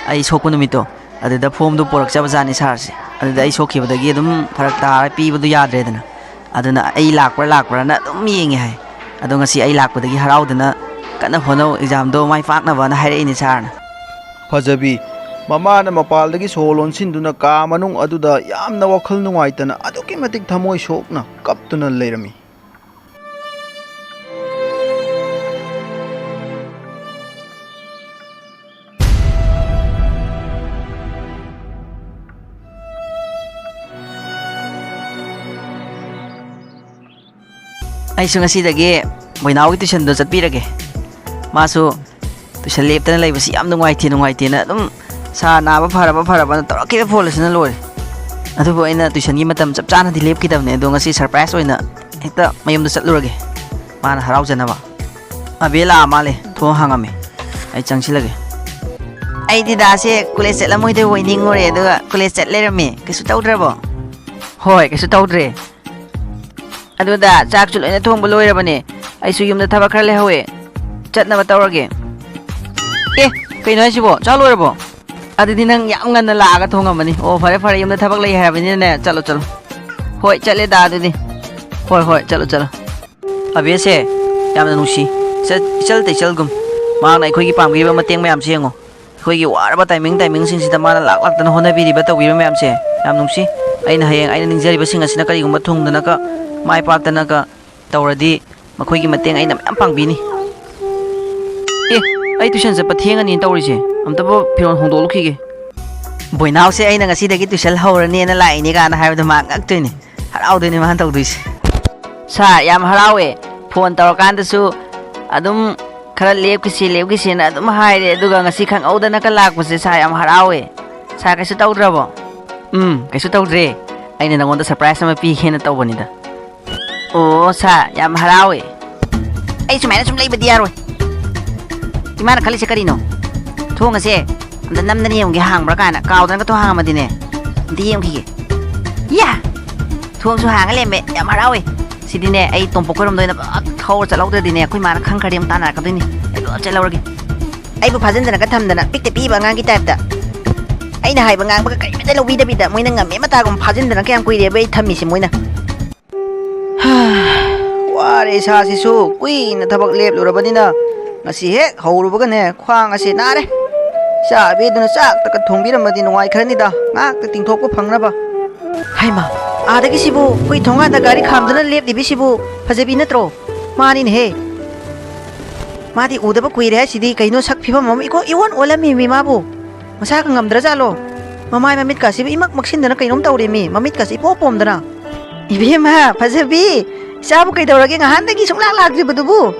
ꯑꯩ ꯁꯣꯛꯄ ꯅꯨꯃꯤꯠꯇꯣ ꯑꯗꯨꯗ ꯐꯣꯝꯗꯨ ꯄꯨꯔꯛꯆꯕ ꯖꯥꯠꯅꯤ ꯁꯥꯔꯁꯦ꯫ ꯑꯗꯨꯗ ꯑꯩ ꯁꯣꯛꯈꯤꯕꯗꯒꯤ ꯑꯗꯨꯝ ꯐꯔꯛ ꯇꯥꯔ ꯄꯤꯕꯗꯨ ꯌꯥꯗ꯭ꯔꯦꯗꯅ꯫ ꯑꯗꯨꯅ ꯑꯩ ꯂꯥꯛꯄ꯭ꯔꯥ ꯂꯥꯛꯄ꯭ꯔꯥꯅ ꯑꯗꯨꯝ ꯌꯦꯡꯉꯦ ꯍꯥꯏ꯫ ꯑꯗꯣ ꯉꯁꯤ ꯑꯩ ꯂꯥꯛꯄꯗꯒꯤ ꯍꯔꯥꯎꯗꯅ ꯀꯟꯅ ꯍꯣꯠꯅꯧ, ꯑꯦꯛꯖꯥꯝꯗꯣ ꯃꯥꯏ ꯄꯥꯛꯅꯕꯅ ꯍꯥꯏꯔꯛꯏꯅꯦ ꯁꯥꯔꯅ꯫ ꯐꯖꯕꯤ, ꯃꯃꯥꯅ ꯃꯄꯥꯜꯗꯒꯤ ꯁꯣ ꯂꯣꯟꯁꯤꯟꯗꯨꯅ ꯀꯥ ꯃꯅꯨꯡ ꯑꯗꯨꯗ ꯌꯥꯝꯅ ꯋꯥꯈꯜ ꯅꯨꯡꯉꯥꯏꯇꯅ, ꯑꯗꯨꯛꯀꯤ ꯃꯇꯤꯛ ꯊꯃꯣꯏ ꯁꯣꯛꯅ ꯀꯞꯇꯨꯅ ꯂꯩꯔꯝꯃꯤ꯫ ꯑꯩꯁꯨ ꯉꯁꯤꯗꯒꯤ ꯕꯣꯏꯅꯥꯎꯒꯤ tuition ꯗꯣ ꯆꯠꯄꯤꯔꯒꯦ꯫ ꯃꯥꯁꯨ tuition ꯂꯦꯞꯇꯅ ꯂꯩꯕꯁꯤ ꯌꯥꯝ ꯅꯨꯡꯉꯥꯏꯇꯦ, ꯅꯨꯡꯉꯥꯏꯇꯦꯅ ꯑꯗꯨꯝ "ꯁꯥꯔ ꯅꯥꯕ ꯐꯔꯕ ꯐꯔꯕꯅ" ꯇꯧꯔꯛꯈꯤꯕ phone ꯑꯁꯤꯅ ꯂꯣꯏꯔꯦ꯫ ꯑꯗꯨꯕꯨ ꯑꯩꯅ tuition ꯒꯤ ꯃꯇꯝ ꯆꯞ ꯆꯥꯅꯗꯤ ꯂꯦꯞꯈꯤꯗꯕꯅꯦ, ꯑꯗꯣ ꯉꯁꯤ surprise ꯑꯣꯏꯅ ꯍꯦꯛꯇ ꯃꯌꯨꯝꯗ ꯆꯠꯂꯨꯔꯒꯦ, ꯃꯥꯅ ꯍꯔꯥꯎꯖꯅꯕ꯫ ꯑꯕꯦ ꯂꯥꯛꯑ ꯃꯥꯜꯂꯦ, ꯊꯣꯡ ꯍꯥꯡꯉꯝꯃꯦ꯫ ꯑꯩ ꯆꯪꯁꯤꯜꯂꯒꯦ꯫ ꯑꯩꯗꯤ ꯗꯥꯁꯦ college ꯆꯠꯂꯝꯃꯣꯏꯗꯣꯏ ꯑꯣꯏ ꯅꯤꯡꯉꯨꯔꯦ, ꯑꯗꯨꯒ college ꯆꯠ ꯂꯩꯔꯝꯃꯦ꯫ ꯀꯩꯁꯨ ꯇꯧꯗ꯭ꯔꯕꯣ? ꯍꯣꯏ, ꯀꯩꯁꯨ ꯇꯧꯗ꯭ꯔꯦ꯫ ꯑꯗꯨꯗ ꯆꯥꯛꯁꯨ ꯂꯣꯏꯅ ꯊꯣꯡꯕ ꯂꯣꯏꯔꯕꯅꯦ꯫ ꯑꯩꯁꯨ ꯌꯨꯝꯗ ꯊꯕꯛ ꯈꯔ ꯂꯩꯍꯧꯋꯦ, ꯆꯠꯅꯕ ꯇꯧꯔꯒꯦ꯫ ꯑꯦ, ꯀꯩꯅꯣ ꯍꯥꯏꯁꯤꯕꯣ? ꯆꯥꯛ ꯂꯣꯏꯔꯕꯣ? ꯑꯗꯨꯗꯤ ꯅꯪ ꯌꯥꯝ ꯉꯟꯅ ꯂꯥꯛꯑꯒ ꯊꯣꯡꯉꯝꯃꯅꯤ꯫ ꯑꯣ, ꯐꯔꯦ ꯐꯔꯦ, ꯌꯨꯝꯗ ꯊꯕꯛ ꯂꯩ ꯍꯥꯏꯔꯕꯅꯤꯅꯅꯦ, ꯆꯠꯂꯣ ꯆꯠꯂꯣ꯫ ꯍꯣꯏ, ꯆꯠꯂꯦ ꯗꯥ, ꯑꯗꯨꯗꯤ꯫ ꯍꯣꯏ ꯍꯣꯏ, ꯆꯠꯂꯣ ꯆꯠꯂꯣ꯫ ꯑꯕꯦꯁꯦ ꯌꯥꯝꯅ ꯅꯨꯡꯁꯤ꯫ ꯏꯆꯜ, ꯏꯆꯜꯇ ꯏꯆꯜꯒꯨꯝ꯫ ꯃꯍꯥꯛꯅ ꯑꯩꯈꯣꯏꯒꯤ ꯄꯥꯡꯕꯤꯔꯤꯕ ꯃꯇꯦꯡ ꯃꯌꯥꯝꯁꯦ ꯌꯦꯡꯉꯣ꯫ ꯑꯩꯈꯣꯏꯒꯤ ꯋꯥꯔꯕ timing timing ꯁꯤꯡꯁꯤꯗ ꯃꯥꯅ ꯂꯥꯛ ꯂꯥꯛꯇꯅ ꯍꯣꯠꯅꯕꯤꯔꯤꯕ, ꯇꯧꯕꯤꯕ ꯃꯌꯥꯝꯁꯦ ꯌꯥꯝ ꯅꯨꯡꯁꯤ꯫ ꯑꯩꯅ ꯍꯌꯦꯡ ꯑꯩꯅ ꯅꯤꯡꯖꯔꯤꯕꯁꯤꯡ ꯑꯁꯤꯅ ꯀꯔꯤꯒꯨꯝꯕ ꯊꯨꯡꯗꯅꯒ, ꯃꯥꯏ ꯄꯥꯛꯇꯅꯒ ꯇꯧꯔꯗꯤ, ꯃꯈꯣꯏꯒꯤ ꯃꯇꯦꯡ ꯑꯩꯅ ꯃꯌꯥꯝ ꯄꯥꯡꯕꯤꯅꯤ꯫ ꯑꯦ, ꯑꯩ tuition ꯆꯠꯄ ꯊꯦꯡꯉꯅꯤ ꯇꯧꯔꯤꯁꯦ꯫ ꯑꯝꯇꯕꯨ ꯐꯤꯔꯣꯜ ꯍꯣꯡꯗꯣꯛꯂꯨꯈꯤꯒꯦ꯫ ꯕꯣꯏꯅꯥꯎꯁꯦ ꯑꯩꯅ ꯉꯁꯤꯗꯒꯤ tuition ꯍꯧꯔꯅꯦꯅ ꯂꯥꯛꯏꯅꯦ ꯀꯥꯏꯅ ꯍꯥꯏꯕꯗꯣ ꯃꯥ ꯉꯛꯇꯣꯏꯅꯦ꯫ ꯍꯔꯥꯎꯗꯣꯏꯅꯦ ꯃꯥꯅ ꯇꯧꯗꯣꯏꯁꯦ꯫ ꯁꯥꯔ, ꯌꯥꯝ ꯍꯔꯥꯎꯋꯦ꯫ Phone ꯇꯧꯔꯀꯥꯟꯗꯁꯨ ꯑꯗꯨꯝ ꯈꯔ ꯂꯦꯞꯈꯤꯁꯤ, ꯂꯦꯞꯈꯤꯁꯤꯅ ꯑꯗꯨꯝ ꯍꯥꯏꯔꯦ, ꯑꯗꯨꯒ ꯉꯁꯤ ꯈꯪꯍꯧꯗꯅꯒ ꯂꯥꯛꯄꯁꯦ ꯁꯥꯔ, ꯌꯥꯝ ꯍꯔꯥꯎꯋꯦ꯫ ꯁꯥꯔ, ꯀꯩꯁꯨ ꯇꯧꯗ꯭ꯔꯕꯣ? ꯎꯝ, ꯀꯩꯁꯨ ꯇꯧꯗ꯭ꯔꯦ꯫ ꯑꯩꯅ ꯅꯉꯣꯟꯗ surprise ꯑꯃ ꯄꯤꯒꯦꯅ ꯇꯧꯕꯅꯤꯗ꯫ ꯑꯣ, ꯁꯥꯔ, ꯌꯥꯝ ꯍꯔꯥꯎꯋꯦ꯫ ꯑꯩ ꯁꯨꯃꯥꯏꯅ ꯁꯨꯝ ꯂꯩꯕꯗꯤ ꯌꯥꯔꯣꯏ꯫ ꯏꯃꯥꯅ ꯈꯜꯂꯤꯁꯦ ꯀꯔꯤꯅꯣ? ꯊꯣꯡ ꯑꯁꯦ ꯑꯝꯇ ꯅꯝꯗꯅ ꯌꯦꯡꯉꯨꯒꯦ, ꯍꯥꯡꯕ꯭ꯔꯥ ꯀꯥꯏꯅ꯫ ꯀꯥꯎꯗꯅꯒ ꯊꯣꯡ ꯍꯥꯡꯉꯝꯃꯗꯤꯅꯦ, ꯑꯝꯇ ꯌꯦꯡꯈꯤꯒꯦ꯫ ꯌꯥ! ꯊꯣꯡꯁꯨ ꯍꯥꯡꯉ ꯂꯩꯔꯝꯃꯦ꯫ ꯌꯥꯝ ꯍꯔꯥꯎꯋꯦ꯫ ꯁꯤꯗꯤꯅꯦ, ꯑꯩ ꯇꯣꯝꯄꯣꯛ ꯈꯣꯏꯔꯣꯝꯗ ꯑꯣꯏꯅ ꯐꯠ ꯊꯧꯔ ꯆꯠꯍꯧꯗ꯭ꯔꯗꯤꯅꯦ, ꯑꯩꯈꯣꯏ ꯃꯥꯅ ꯈꯪꯈ꯭ꯔꯗꯤ ꯑꯃꯨꯛ ꯇꯥꯟꯅꯔꯛꯀꯗꯣꯏꯅꯤ꯫ ꯑꯩ ꯄꯨꯂꯞ ꯆꯠꯍꯧꯔꯒꯦ꯫ ꯑꯩꯕꯨ ꯐꯥꯖꯤꯟꯗꯅꯒ ꯊꯝꯗꯅ, ꯄꯤꯛꯇ ꯄꯤꯛꯏꯕ ꯑꯉꯥꯡꯒꯤ type ꯇ꯫ ꯑꯩꯅ ꯍꯥꯏꯕ ꯉꯥꯡꯕꯒ ꯀꯔꯤꯃꯠꯇ ꯂꯧꯕꯤꯗꯕꯤꯗ, ꯃꯣꯏꯅ ꯉꯝꯃꯦ ꯃꯇꯥꯒꯨꯝ ꯐꯥꯖꯤꯟꯗꯅ ꯀꯌꯥꯝ ꯀꯨꯏꯔꯦꯕ ꯑꯩ ꯊꯝꯃꯤꯁꯦ ꯃꯣꯏꯅ꯫ ꯋꯥꯔꯦ ꯏꯁꯥꯁꯤꯁꯨ, ꯀꯨꯏꯅ ꯊꯕꯛ ꯂꯦꯞꯂꯨꯔꯕꯅꯤꯅ꯫ ꯉꯁꯤ ꯍꯦꯛ ꯍꯧꯔꯨꯕꯒꯅꯦ, ꯈ꯭ꯋꯥꯡ ꯑꯁꯤ ꯅꯥꯔꯦ꯫ ꯏꯆꯥ ꯑꯕꯦꯗꯨꯅ ꯆꯥꯛꯇꯒ ꯊꯣꯡꯕꯤꯔꯝꯃꯗꯤ ꯅꯨꯡꯉꯥꯏꯈ꯭ꯔꯅꯤꯗ, ꯉꯥꯏꯍꯥꯛꯇ ꯇꯤꯡꯊꯣꯛꯄ ꯐꯪꯅꯕ꯫ ꯍꯩꯃꯥ, ꯑꯥꯗꯒꯤꯁꯤꯕꯨ ꯑꯩꯈꯣꯏ ꯊꯣꯡꯒꯥꯟꯗ ꯒꯥꯔꯤ ꯈꯥꯝꯗꯨꯅ ꯂꯦꯞꯂꯤꯕꯤꯁꯤꯕꯨ ꯐꯖꯕꯤ ꯅꯠꯇ꯭ꯔꯣ? ꯃꯥꯅꯤꯅꯦꯍꯦ꯫ ꯃꯥꯗꯤ ꯎꯗꯕ ꯀꯨꯏꯔꯦ ꯍꯥꯏꯁꯤꯗꯤ ꯀꯩꯅꯣ, ꯁꯛ ꯐꯤꯕꯝ ꯑꯃ ꯏꯀꯣ ꯏꯑꯣꯟ ꯑꯣꯜꯂꯝꯃꯤꯃꯤ ꯃꯥꯕꯨ꯫ ꯃꯁꯥꯒ ꯉꯝꯗ꯭ꯔꯖꯥꯠꯂꯣ? ꯃꯃꯥꯏ ꯃꯃꯤꯠꯀꯥꯁꯤꯕꯨ ꯏꯃꯛ ꯃꯛꯁꯤꯟꯗꯅ ꯀꯩꯅꯣꯝ ꯇꯧꯔꯦꯃꯤ, ꯃꯃꯤꯠꯀꯥꯁꯤ ꯏꯄꯣꯞ ꯄꯣꯝꯗꯅ꯫ ꯏꯕꯦꯝꯃ ꯐꯖꯕꯤ, ꯏꯆꯥꯕꯨ ꯀꯩꯗꯧꯔꯒꯦ? ꯉꯍꯥꯟꯗꯒꯤ ꯁꯨꯡꯂꯥꯛ ꯂꯥꯛꯇ꯭ꯔꯤꯕꯗꯨꯕꯨ꯫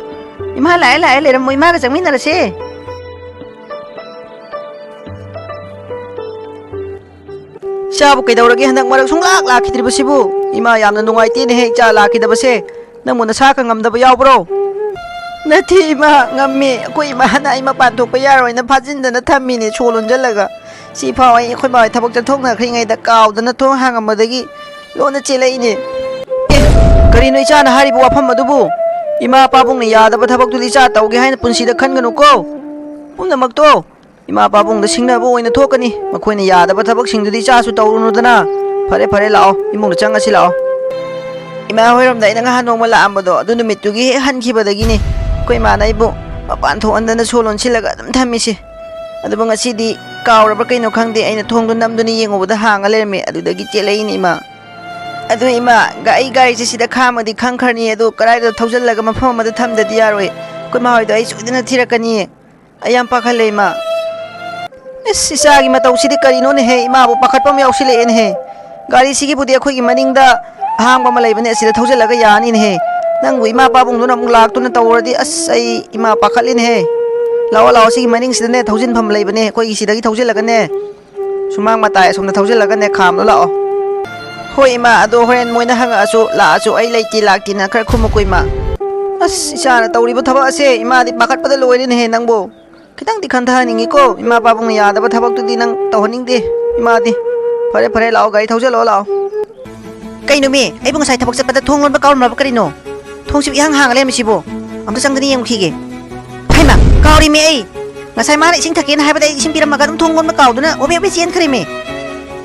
ꯏꯃꯥ ꯂꯥꯛꯑꯦ, ꯂꯥꯛꯑꯦ, ꯂꯩꯔꯝꯃꯣ, ꯏꯃꯥꯒ ꯆꯪꯃꯤꯟꯅꯔꯁꯦ꯫ ꯏꯆꯥꯕꯨ ꯀꯩꯗꯧꯔꯒꯦ ꯍꯟꯗꯛ ꯃꯔꯛ ꯁꯨꯡꯂꯥꯛ ꯂꯥꯛꯈꯤꯗ꯭ꯔꯤꯕꯁꯤꯕꯨ? ꯏꯃꯥ ꯌꯥꯝꯅ ꯅꯨꯡꯉꯥꯏꯇꯦꯅꯦꯍꯦ ꯏꯆꯥ ꯂꯥꯛꯈꯤꯗꯕꯁꯦ꯫ ꯅꯪꯕꯨ ꯅꯁꯥ ꯈꯔ ꯉꯝꯗꯕ ꯌꯥꯎꯕ꯭ꯔꯣ? ꯅꯠꯇꯦ ꯏꯃꯥ, ꯉꯝꯃꯦ꯫ ꯑꯩꯈꯣꯏ ꯏꯃꯥꯅ ꯑꯩ ꯃꯄꯥꯟ ꯊꯣꯛꯄ ꯌꯥꯔꯣꯏꯅ ꯐꯥꯖꯤꯟꯗꯅ ꯊꯝꯃꯤꯅꯦ ꯁꯣ ꯂꯣꯟꯁꯤꯜꯂꯒ꯫ ꯁꯤꯐꯥꯎ ꯑꯩ ꯑꯩꯈꯣꯏ ꯃꯥ ꯍꯣꯏ ꯊꯕꯛ ꯆꯠꯊꯣꯛꯅꯈ꯭ꯔꯤꯉꯩꯗ ꯀꯥꯎꯗꯅ ꯊꯣꯡ ꯍꯥꯡꯉꯝꯕꯗꯒꯤ ꯂꯣꯟꯅ ꯆꯦꯜꯂꯛꯏꯅꯦ꯫ ꯑꯦ, ꯀꯔꯤꯅꯣ ꯏꯆꯥꯅ ꯍꯥꯏꯔꯤꯕ ꯋꯥꯐꯝ ꯑꯗꯨꯕꯨ? ꯏꯃꯥ ꯄꯥꯕꯨꯡꯅ ꯌꯥꯗꯕ ꯊꯕꯛꯇꯨꯗꯤ ꯏꯆꯥ ꯇꯧꯒꯦ ꯍꯥꯏꯅ ꯄꯨꯟꯁꯤꯗ ꯈꯟꯒꯅꯨꯀꯣ꯫ ꯄꯨꯝꯅꯃꯛꯇꯣ ꯏꯃꯥ ꯄꯥꯕꯨꯡꯗ ꯁꯤꯡꯅꯕ ꯑꯣꯏꯅ ꯊꯣꯛꯀꯅꯤ꯫ ꯃꯈꯣꯏꯅ ꯌꯥꯗꯕ ꯊꯕꯛꯁꯤꯡꯗꯨꯗꯤ ꯏꯆꯥꯁꯨ ꯇꯧꯔꯨꯅꯨꯗꯅ꯫ ꯐꯔꯦ, ꯐꯔꯦ, ꯂꯥꯛꯑꯣ, ꯏꯃꯨꯡꯗ ꯆꯪꯉꯁꯤ ꯂꯥꯛꯑꯣ꯫ ꯏꯃꯥ ꯍꯣꯏꯔꯣꯝꯗ ꯑꯩꯅ ꯉꯍꯥꯟ ꯅꯣꯡꯃ ꯂꯥꯛꯑꯝꯕꯗꯣ, ꯑꯗꯨ ꯅꯨꯃꯤꯠꯇꯨꯒꯤ ꯍꯦꯛ ꯍꯟꯈꯤꯕꯗꯒꯤꯅꯤ ꯑꯩꯈꯣꯏ ꯏꯃꯥꯅ ꯑꯩꯕꯨ ꯃꯄꯥꯟ ꯊꯣꯛꯍꯟꯗꯅ ꯁꯣ ꯂꯣꯟꯁꯤꯜꯂꯒ ꯑꯗꯨꯝ ꯊꯝꯃꯤꯁꯦ꯫ ꯑꯗꯨꯕꯨ ꯉꯁꯤꯗꯤ ꯀꯥꯎꯔꯕ꯭ꯔꯥ ꯀꯩꯅꯣ ꯈꯪꯗꯦ, ꯑꯩꯅ ꯊꯣꯡꯗꯣ ꯅꯝꯗꯨꯅ ꯌꯦꯡꯉꯨꯕꯗ ꯍꯥꯡꯉ ꯂꯩꯔꯝꯃꯦ꯫ ꯑꯗꯨꯗꯒꯤ ꯆꯦꯜꯂꯛꯏꯅꯦ ꯏꯃꯥ꯫ ꯑꯗꯨ ꯏꯃꯥ, ꯒ-, ꯑꯩ ꯒꯥꯔꯤꯁꯦ ꯁꯤꯗ ꯈꯥꯝꯃꯗꯤ ꯈꯪꯈ꯭ꯔꯅꯤ, ꯑꯗꯨ ꯀꯗꯥꯏꯗ ꯊꯧꯖꯤꯜꯂꯒ ꯃꯐꯝ ꯑꯃꯗ ꯊꯝꯗꯗꯤ ꯌꯥꯔꯣꯏ꯫ ꯑꯩꯈꯣꯏ ꯃꯥ ꯍꯣꯏꯗꯣ ꯑꯩ ꯁꯣꯏꯗꯅ ꯊꯤꯔꯛꯀꯅꯤꯌꯦ꯫ ꯑꯩ ꯌꯥꯝ ꯄꯥꯈꯠꯂꯦ ꯏꯃꯥ꯫ ꯏꯁ, ꯏꯆꯥꯒꯤ ꯃꯇꯧꯁꯤꯗꯤ ꯀꯔꯤꯅꯣꯅꯦꯍꯦ, ꯏꯃꯥꯕꯨ ꯄꯥꯈꯠꯄ ꯑꯃ ꯌꯥꯎꯁꯤꯜꯂꯛꯑꯦꯅꯦꯍꯦ꯫ ꯒꯥꯔꯤꯁꯤꯒꯤꯕꯨꯗꯤ ꯑꯩꯈꯣꯏꯒꯤ ꯃꯅꯤꯡꯗ ꯑꯍꯥꯡꯕ ꯑꯃ ꯂꯩꯕꯅꯦ, ꯑꯁꯤꯗ ꯊꯧꯖꯤꯜꯂꯒ ꯌꯥꯅꯤꯅꯦꯍꯦ꯫ ꯅꯪꯕꯨ ꯏꯃꯥ ꯄꯥꯕꯨꯡꯗꯨꯅ ꯑꯃꯨꯛ ꯂꯥꯛꯇꯨꯅ ꯇꯧꯔꯗꯤ, ꯑꯁ, ꯑꯩ ꯏꯃꯥ ꯄꯥꯈꯠꯂꯤꯅꯦꯍꯦ꯫ ꯂꯥꯛꯑꯣ, ꯂꯥꯛꯑꯣ, ꯁꯤꯒꯤ ꯃꯅꯤꯡꯁꯤꯗꯅꯦ ꯊꯧꯖꯤꯟꯐꯝ ꯂꯩꯕꯅꯦ, ꯑꯩꯈꯣꯏꯒꯤ ꯁꯤꯗꯒꯤ ꯊꯧꯖꯤꯜꯂꯒꯅꯦ ꯁꯨꯃꯥꯡ ꯃꯇꯥꯏ ꯑꯁꯣꯝꯗ ꯊꯧꯖꯤꯜꯂꯒꯅꯦ ꯈꯥꯝꯂꯣ ꯂꯥꯛꯑꯣ꯫ ꯍꯣꯏ ꯏꯃꯥ, ꯑꯗꯣ ꯍꯣꯔꯦꯟ ꯃꯣꯏꯅ ꯍꯪꯉꯛꯑꯁꯨ, ꯂꯥꯛꯑꯁꯨ ꯑꯩ ꯂꯩꯇꯦ ꯂꯥꯛꯇꯦꯅ ꯈꯔ ꯈꯨꯝꯃꯨꯀꯣ ꯏꯃꯥ꯫ ꯑꯁ, ꯏꯆꯥꯅ ꯇꯧꯔꯤꯕ ꯊꯕꯛ ꯑꯁꯦ, ꯏꯃꯥꯗꯤ ꯄꯥꯈꯠꯄꯗ ꯂꯣꯏꯔꯦꯅꯦꯍꯦ ꯅꯪꯕꯨ꯫ ꯈꯤꯇꯪꯗꯤ ꯈꯟꯊꯍꯟꯅꯤꯡꯉꯤꯀꯣ, ꯏꯃꯥ ꯄꯥꯕꯨꯡꯅ ꯌꯥꯗꯕ ꯊꯕꯛꯇꯨꯗꯤ ꯅꯪ ꯇꯧꯍꯟꯅꯤꯡꯗꯦ ꯏꯃꯥꯗꯤ꯫ ꯐꯔꯦ, ꯐꯔꯦ, ꯂꯥꯛꯑꯣ, ꯒꯥꯔꯤ ꯊꯧꯖꯤꯜꯂꯣ ꯂꯥꯛꯑꯣ꯫ ꯀꯩꯅꯣꯃꯤ, ꯑꯩꯕꯨ ꯉꯁꯥꯏ ꯊꯕꯛ ꯆꯠꯄꯗ ꯊꯣꯡ ꯂꯣꯟꯕ ꯀꯥꯎꯔꯝꯂꯕ ꯀꯔꯤꯅꯣ? ꯊꯣꯡꯁꯤꯕꯨ ꯏꯍꯥꯡ ꯍꯥꯡꯉ ꯂꯩꯔꯝꯃꯤꯁꯤꯕꯣ? ꯑꯝꯇ ꯆꯪꯗꯅ ꯌꯦꯡꯉꯨꯈꯤꯒꯦ꯫ ꯍꯩꯃꯥ, ꯀꯥꯎꯔꯤꯃꯤ ꯑꯩ꯫ ꯉꯁꯥꯏ ꯃꯥꯅ ꯏꯁꯤꯡ ꯊꯛꯀꯦꯅ ꯍꯥꯏꯕꯗ ꯑꯩ ꯏꯁꯤꯡ ꯄꯤꯔꯝꯃꯒ ꯑꯗꯨꯝ ꯊꯣꯡ ꯂꯣꯟꯕ ꯀꯥꯎꯗꯨꯅ ꯍꯣꯕꯦ ꯍꯣꯕꯦ ꯆꯦꯟꯈ꯭ꯔꯦꯃꯤ꯫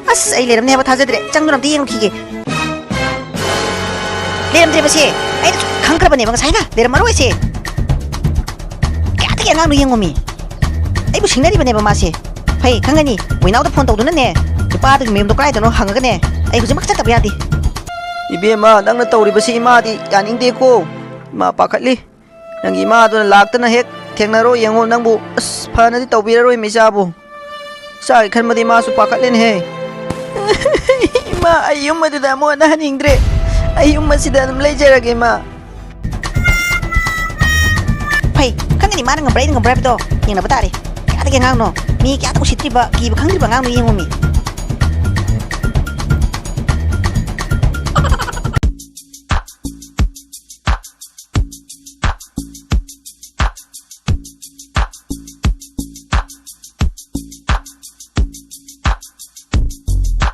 ꯑꯁ, ꯑꯩ ꯂꯩꯔꯝꯅꯦ ꯍꯥꯏꯕ ꯊꯥꯖꯗ꯭ꯔꯦ꯫ ꯆꯪꯗꯨꯅ ꯑꯝꯇ ꯌꯦꯡꯉꯨꯈꯤꯒꯦ꯫ ꯂꯩꯔꯝꯗ꯭ꯔꯦꯕꯁꯦ꯫ ꯑꯩꯅ ꯁꯨꯝ ꯈꯪꯈ꯭ꯔꯕꯅꯦꯕ ꯉꯁꯥꯏꯅ ꯂꯩꯔꯝꯃꯔꯣꯏꯁꯦ꯫ ꯀꯌꯥꯗꯒꯤ ꯑꯉꯥꯡꯅꯣ ꯌꯦꯡꯉꯣꯃꯤ꯫ ꯑꯩꯕꯨ ꯁꯤꯡꯅꯔꯤꯕꯅꯦꯕ ꯃꯥꯁꯦ꯫ ꯐꯩ, ꯈꯪꯒꯅꯤ꯫ ꯃꯣꯏꯅꯥꯎꯗ ꯐꯣꯟ ꯇꯧꯗꯨꯅꯅꯦ, ꯅꯨꯄꯥꯗꯨꯒꯤ ꯃꯌꯨꯝꯗꯣ ꯀꯗꯥꯏꯗꯅꯣ ꯍꯪꯉꯒꯅꯦ, ꯑꯩ ꯍꯧꯖꯤꯛꯃꯛ ꯆꯠꯇꯕ ꯌꯥꯗꯦ꯫ ꯏꯕꯦꯝꯃ, ꯅꯪꯅ ꯇꯧꯔꯤꯕꯁꯤ ꯏꯃꯥꯗꯤ ꯌꯥꯅꯤꯡꯗꯦꯀꯣ꯫ ꯏꯃꯥ ꯄꯥꯈꯠꯂꯤ꯫ ꯅꯪꯒꯤ ꯏꯃꯥꯗꯨꯅ ꯂꯥꯛꯇꯅ ꯍꯦꯛ ꯊꯦꯡꯅꯔꯣ ꯌꯦꯡꯉꯣ, ꯅꯪꯕꯨ ꯑꯁ ꯐꯅꯗꯤ ꯇꯧꯕꯤꯔꯔꯣꯏ ꯃꯤꯆꯥꯕꯨ꯫ ꯏꯆꯥꯒꯤ ꯈꯟꯕꯗꯤ ꯃꯥꯁꯨ ꯄꯥꯈꯠꯂꯦꯅꯦꯍꯦ꯫ ꯏꯃꯥ, ꯑꯩ ꯌꯨꯝ ꯑꯗꯨꯗ ꯑꯃꯨꯛ ꯍꯟꯅ ꯍꯟꯅꯤꯡꯗ꯭ꯔꯦ꯫ ꯑꯩ ꯌꯨꯝ ꯑꯁꯤꯗ ꯑꯗꯨꯝ ꯂꯩꯖꯔꯒꯦ, ꯏꯃꯥ꯫ ꯐꯩ, ꯈꯪꯒꯅꯤ ꯃꯥꯅ ꯉꯝꯕ꯭ꯔꯥ ꯑꯩꯅ ꯉꯝꯕ꯭ꯔꯥ ꯍꯥꯏꯕꯗꯣ ꯌꯦꯡꯅꯕ ꯇꯥꯔꯦ꯫ ꯀꯌꯥꯗꯒꯤ ꯑꯉꯥꯡꯅꯣ? ꯃꯤ ꯀꯌꯥꯗ ꯎꯁꯤꯠꯇ꯭ꯔꯤꯕ, ꯀꯤꯕ ꯈꯪꯗ꯭ꯔꯤꯕ ꯑꯉꯥꯡꯅꯣ ꯌꯦꯡꯉꯣꯃꯤ꯫